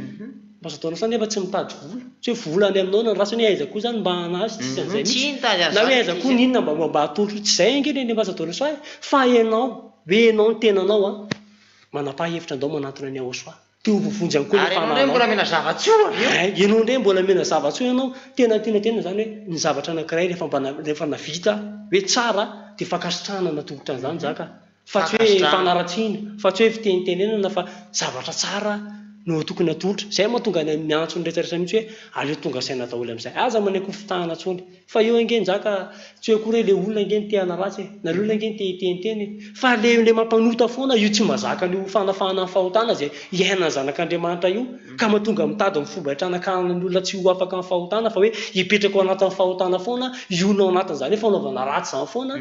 Ambasadaoro Yosua nefa tsy mitady vola, tsy hoe vola any aminao na ratsy hoe aiza koa izany mba hanazy, tsisy an'izay Tsy mihitsy, nitady na an'izany hoe aiza mihitsy koa izy. ny inona mba mba atolotro, tsy izay ange ny ambasadaoro Yosua e, fa ianao, hoe ianao ny tenanao an, manapaha hevitra andao manantona an'i Yahoshuah. Te ho voavonjy ihany koa ny Ary ianao indray fanahinao. mbola mena zava-tsoa avy eo. Hay, ianao indray mbola mena zava-tsoa ianao. Tena tiana tenenina izany hoe ny zavatra anankiray rehefa mba rehefa navita hoe tsara dia fankasitrahana natolotra an'izany zaka. Fa tsy hoe Fankasitrahana. fanaratsiana, fa tsy hoe fitenitenenana fa zavatra tsara no tokony atolotra. Izay mahatonga anay miantso ny rehetra rehetra mihitsy hoe aleo tonga saina daholo amin'izay. Aza manaiky ho fitahana intsony. Fa eo ange njaka, tsy hoe akory hoe le olona ange no te hanaratsy e, na le olona ange no te hiteniteny e, fa le le mampanota foana io tsy mazaka an'io fanafahana ny fahotana izay iainan'ny zanak'Andriamanitra io, ka mahatonga mitady ny fomba hitranakanana ny olona tsy ho afaka amin'ny fahotana fa hoe hipetraka ao anatin'ny fahotana foana, hionona ao anatin'izany hoe fanaovana ratsy izany foana,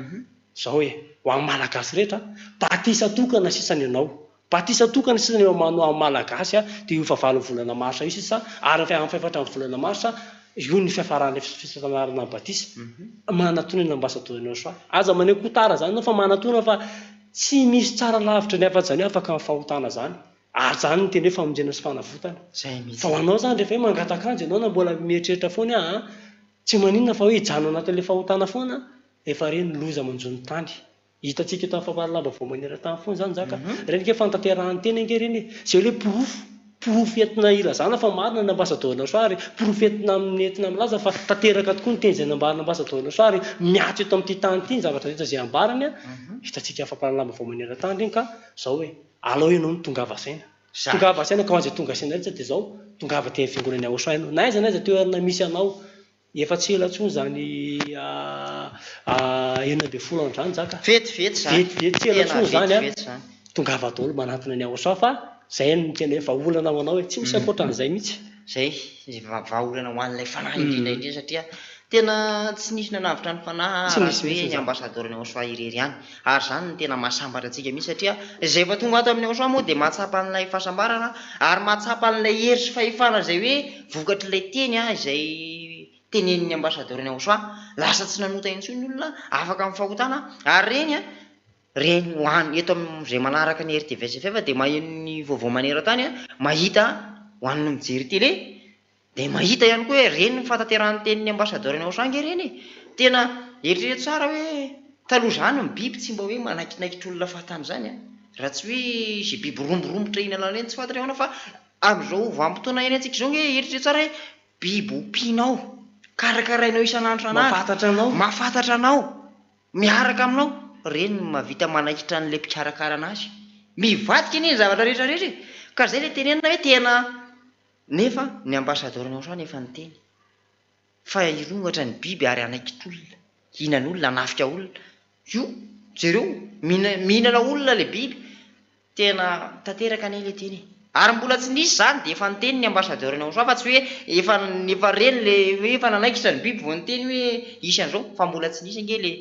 izao e, ho an'ny Malagasy rehetra, batisa tokana sisa ny anao, Batisa tokana sisa ny eo amin'ny Malagasy dia io fahavalon'ny volana marsa io sisa ary amin'ny fahefatry ny volana marsa io ny fiafaran'ilay fifanarana ny batisa. Manatona ny ambasadaorin'i Yahoshuah. Aza maneho ko tara izany ianao fa manatona fa tsy misy tsara lavitra ny afa-tsy izany hoe afaka amin'ny fahotana izany. Ary izany no tena hoe famonjena sy fanavotana. Fa ho anao izany rehefa hoe mangataka anjy ianao na mbola mieritreritra foana hoe aa tsy maninona fa hoe hijanona anatin'ilay fahotana foana, efa re ny loza manjo ny tany. Hitantsika eto amin'ny fampahalalam-baovao maneran-tany foana izany zaka. Ireny ange fanatanterahana teny ange ireny e. Izay ilay porofo, porofo entina ilazana fa marina ny ambasadaoro Nasoa ary porofo entina amin'ny entina milaza fa tanteraka tokoa ny teny izay nambaran'ny ambasadaoro Nasoa ary mihatso eto amin'ity tany ity ny zavatra rehetra izay ambarany an. Hitantsika amin'ny fampahalalam-baovao maneran-tany ireny ka izao e, alao ianao no tongava saina. Tongava saina ka ho an'izay tonga saina rehetra dia izao, tongava aty amin'ny fiangonana Yahoshua ianao. Na aiza na aiza toerana misy anao. Efa tsy ela intsony izany 16 andro izany zaka. Vetivety izany. Vetivety tsy ela Tena intsony izany an. vetivety izany. Tongava daholo manantona ny Aosa fa izay no tena hoe vahaolana ho anao e. Tsy misy ankoatran'izay mihitsy. Izay, izay vahaolana ho an'ilay fanahy indrindra indrindra satria tena tsy nisy nanavotra ny fanahy Tsy raha nisy tsy hoe mihitsy ny izany. ambasadaoron'i Aosa irery ihany. Ary izany no tena mahasambatra antsika mihitsy satria izay efa tonga ato amin'ny Aosa moa dia mahatsapa an'ilay fahasambarana ary mahatsapa an'ilay hery sy fahefana izay hoe Vokatr'ilay teny izay tenenin'ny ambasadaoron'i Yahoshua, lasa tsy nanota intsony ny olona, afaka amin'ny fahotana, ary ireny, ireny ho any eto amin'izay manaraka ny RTVSFF dia maheno ny vaovao maneran-tany, mahita ho an'ny mijery télé, dia mahita ihany koa hoe ireny ny fahatanterahan'ny tenin'ny ambasadaoron'i Yahoshua ange ireny e! Tena eritrereto tsara hoe taloha izany ny biby tsy mba hoe manaikinaikitra olona fahatany izany an, raha tsy hoe izay biby romborombotra eny an'ala eny tsy fantatra hoe ahoana fa Amin'izao vanim-potoana iainantsika izao ange eritrereto tsara hoe biby ompianao, karakarainao isan'andro isan'andro, Mahafantatra anao. mahafantatra anao, miaraka aminao, ireny no mahavita manaikitra an'ilay mpikarakara an'azy. Mivadika anie ny zavatra rehetra rehetra e! Ka izay ilay tenenina hoe tena nefa ny ambasadaoron'i Yahoshuah efa niteny fa hirongatra ny biby ary hanaikitra olona, hihinana olona, hanafika olona. Io, jereo, mihinana olona ilay biby. Tena tanteraka anie ilay teny e! Ary mbola tsy nisy izany dia efa niteny ny ambassadeur ny Aosoa fa tsy hoe efa efa reny le hoe efa nanaikitra ny biby vao niteny hoe hisy an'izao fa mbola tsy nisy ange le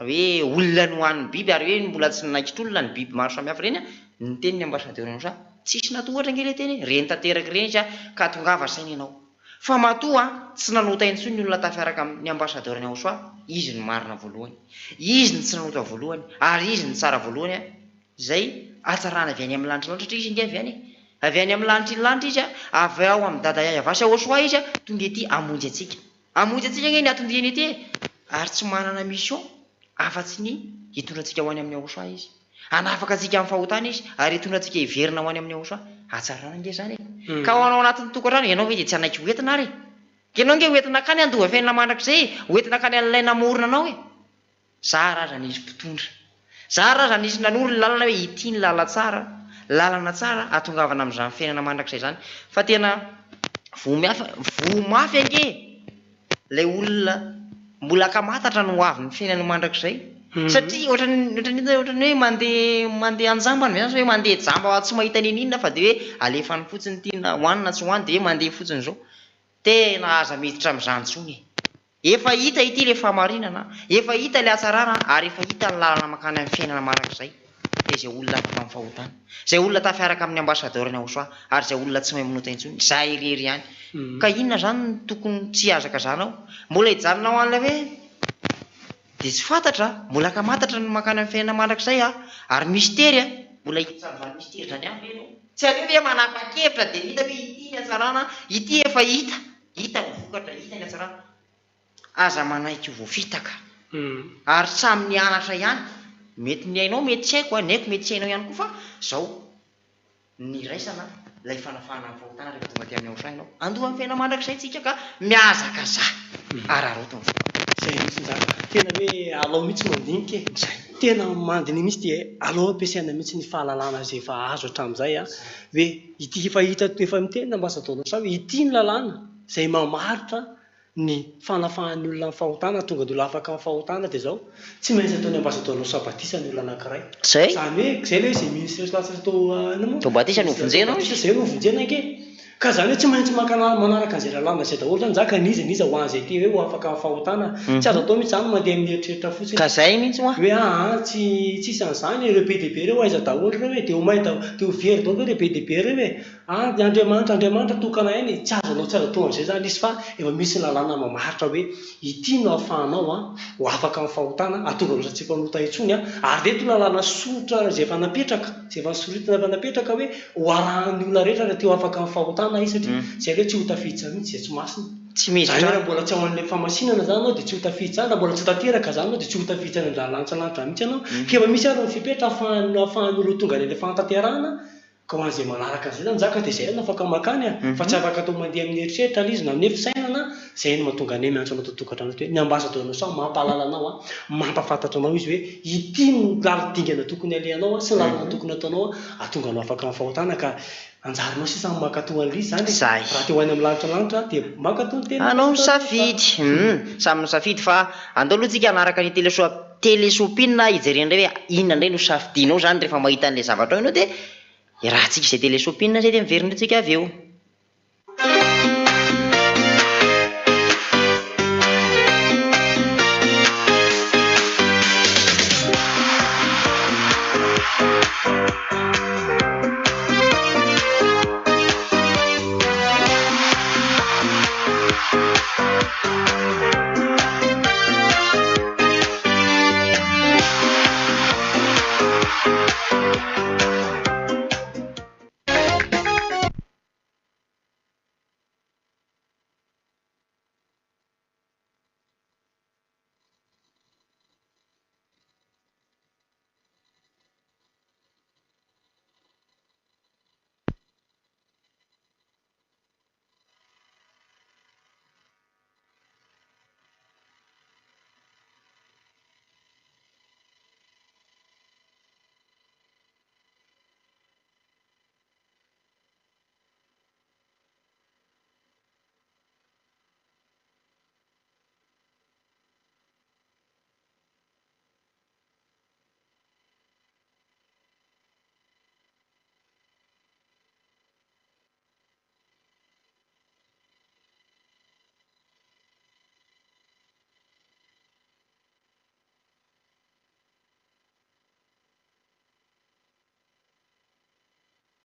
hoe olona nohanin'ny biby ary hoe mbola tsy nanaikitra olona ny biby maro samihafa ireny an! Niteny ny ambassadeur ny Aosoa tsisy natohatra ange ilay teny e! Reny tanteraka ireny izy an! Ka tongava saina ianao. Fa matoa tsy nanota intsony ny olona tafiaraka amin'ny ambasadaoran'i Yahoshua, izy no marina voalohany. Izy no tsy nanota voalohany, ary izy no tsara voalohany, izay hatsarana avy any amin'ny lanitra lanitra, satria izy ange avy any e. Avy any amin'ny lanitry ny lanitra Izy, avy ao amin'i Dada Yayavah sy Yahoshuah Izy, tonga ety hamonjy antsika. Hamonjy antsika ange ny anton-diany ety e! Ary tsy manana mission afa-tsy ny hitondra antsika ho any amin'i Yahoshuah Izy. Hanafaka antsika amin'ny fahotana Izy, ary hitondra antsika hiverina ho any amin'i Yahoshuah. Hatsarana ange izany e! Ka ho anao anatin'ny tokantrano, ianao ve dia tsy hanaiky ho entina ary e? Ianao ange ho entina hankany handova fiainana mandrakizay e! Ho entina hankany an'ilay namorona anao e! Zara aza nisy mpitondra. Zara aza nisy nanoro ny lalana hoe ity ny lalantsara, lalana tsara hahatongavana amin'izany fiainana mandrakizay izany. Fa tena voa mafy, voa mafy ange ilay olona mbola ankamatatra ny ho avin'ny fiainany mandrakizay. Satria ohatran'ny, ohatran'ny inona, ohatran'ny hoe mandeha, mandeha an-jambany ve zany sa hoe mandeha jamba tsy mahita n'inon'inona fa dia hoe alefany fotsiny ity na ho any na tsy ho any dia hoe mandeha fotsiny izao. Tena aza miditra amin'izany intsony e! Efa hita ity ilay fahamarinana, efa hita ilay hatsarana ary efa hita ny lalana mankany amin'ny fiainana mandrakizay, dia izay olona afaka amin'ny fahotana, izay olona tafiaraka amin'ny ambasadaoran'i Yahoshua ary izay olona tsy mahay manota intsony, izay irery ihany. Ka inona izany no tokony tsy hihazakazanao? Mbola hijanona ho an'ilay hoe dia tsy fantatra, mbola ankamatatra ny mankany amin'ny fiainana mandrakizay ary mistery, mbola hiditra amin'izany mistery izany ihany ve ianao? Tsy aleo ve manapa-kevitra dia hita hoe ity ny hatsarana, ity efa hita. Hita ny vokatra, hita ny hatsarana. Aza manaiky ho voafitaka. Ary samy nianatra ihany. Mety ny hainao mety tsy haiko a, ny haiko mety tsy hainao ihany koa fa zao, niraisana ilay fanafahana amin'ny fahotana rehefa tonga aty amin'ny Aosha ianao. Handoa ny fiainana mandrakizay tsika ka mihazakazaha. Araraoty ny fotoana. Zay mihitsy njara. Tena hoe alao mihitsy mandinika e. Zay. Tena mandinika mihitsy dia alao ampiasaina mihitsy ny fahalalana izay efa azo hatramin'izay a. Hoe ity efa hita efa miteny ny ambasadaoro Saha hoe ity ny lalàna izay mamaritra ny fanafahan'ny olona amin'ny fahotana, tonga ny olona afaka amin'ny fahotana dia izao, tsy maintsy ataon'ny ambasadaoro Saha batisa ny olona anankiray. Zay. Izany hoe izay ilay hoe izay ministre sy lasa atao inona moa? Atao batisa no vonjena hozy. Izay no vonjena ange. Ka izany hoe tsy maintsy maka manaraka an'izay lalàna izay daholo izany zany ka n'iza n'iza ho an'izay te hoe ho afaka amin'ny fahotana. Tsy azo atao mihitsy izany mandeha amin'ny eritreritra fotsiny. Ka izay mihitsy hoa. Hoe aa tsy tsisy an'izany e, ireo be dia be ireo aiza daholo ireo e, dia ho may daholo, dia ho very daholo ve ireo be dia be ireo e. Aa dia Andriamanitra, Andriamanitra tokana ihany e, tsy azo anao tsy azo atao an'izay izany izy fa efa misy lalàna mamaritra hoe ity no ahafahanao an ho afaka amin'ny fahotana, hahatonga anao tsy mpanota intsony an, ary ireto lalàna soritra izay efa napetraka, izay efa nosoritana efa napetraka hoe ho arahan'ny olona rehetra raha te ho afaka amin'ny fahotana izy satria izay aloha tsy ho tafiditra mihitsy izay tsy masina. Tsy miditra. Izany hoe raha mbola tsy ao amin'ilay fahamasinana izany ianao dia tsy ho tafiditra any, raha mbola tsy tanteraka izany ianao dia tsy ho tafiditra any amin'izany lanitra lanitra mihitsy ianao. Ka efa misy ary ny fepetra ahafahan'ny ahafahan'ny olona tonga any amin'ilay fahatanterahana Ka ho an'izay manaraka an'izay zany zaka dia izay no afaka makany a! Fa tsy afaka atao mandeha amin'ny eritreritra ilay izy na amin'ny fisainana, izay no mahatonga anay miantso anao ato an-tokantrano ato hoe ny ambassadeur nao mampahalala anao a, mampahafantatra anao izy hoe ity no lala-dingana tokony alehanao a, sy ny lalana tokony ataonao a, hahatonga anao afaka amin'ny fahotana ka anjaranao sisa ny mankato an'ilay izy izany e! Zay. Raha te ho any amin'ny lanitra lanitra dia mankato ny tenin'ny Anao ambassadeur misafidy, hum, samy misafidy fa andao aloha tsika hanaraka ny telesoa Telesopina hijerena indray hoe inona indray no safidianao izany rehefa mahita an'ilay zavatra ao ianao dia iarahantsika izay telesopina izay dia miverina eo tsika avy eo.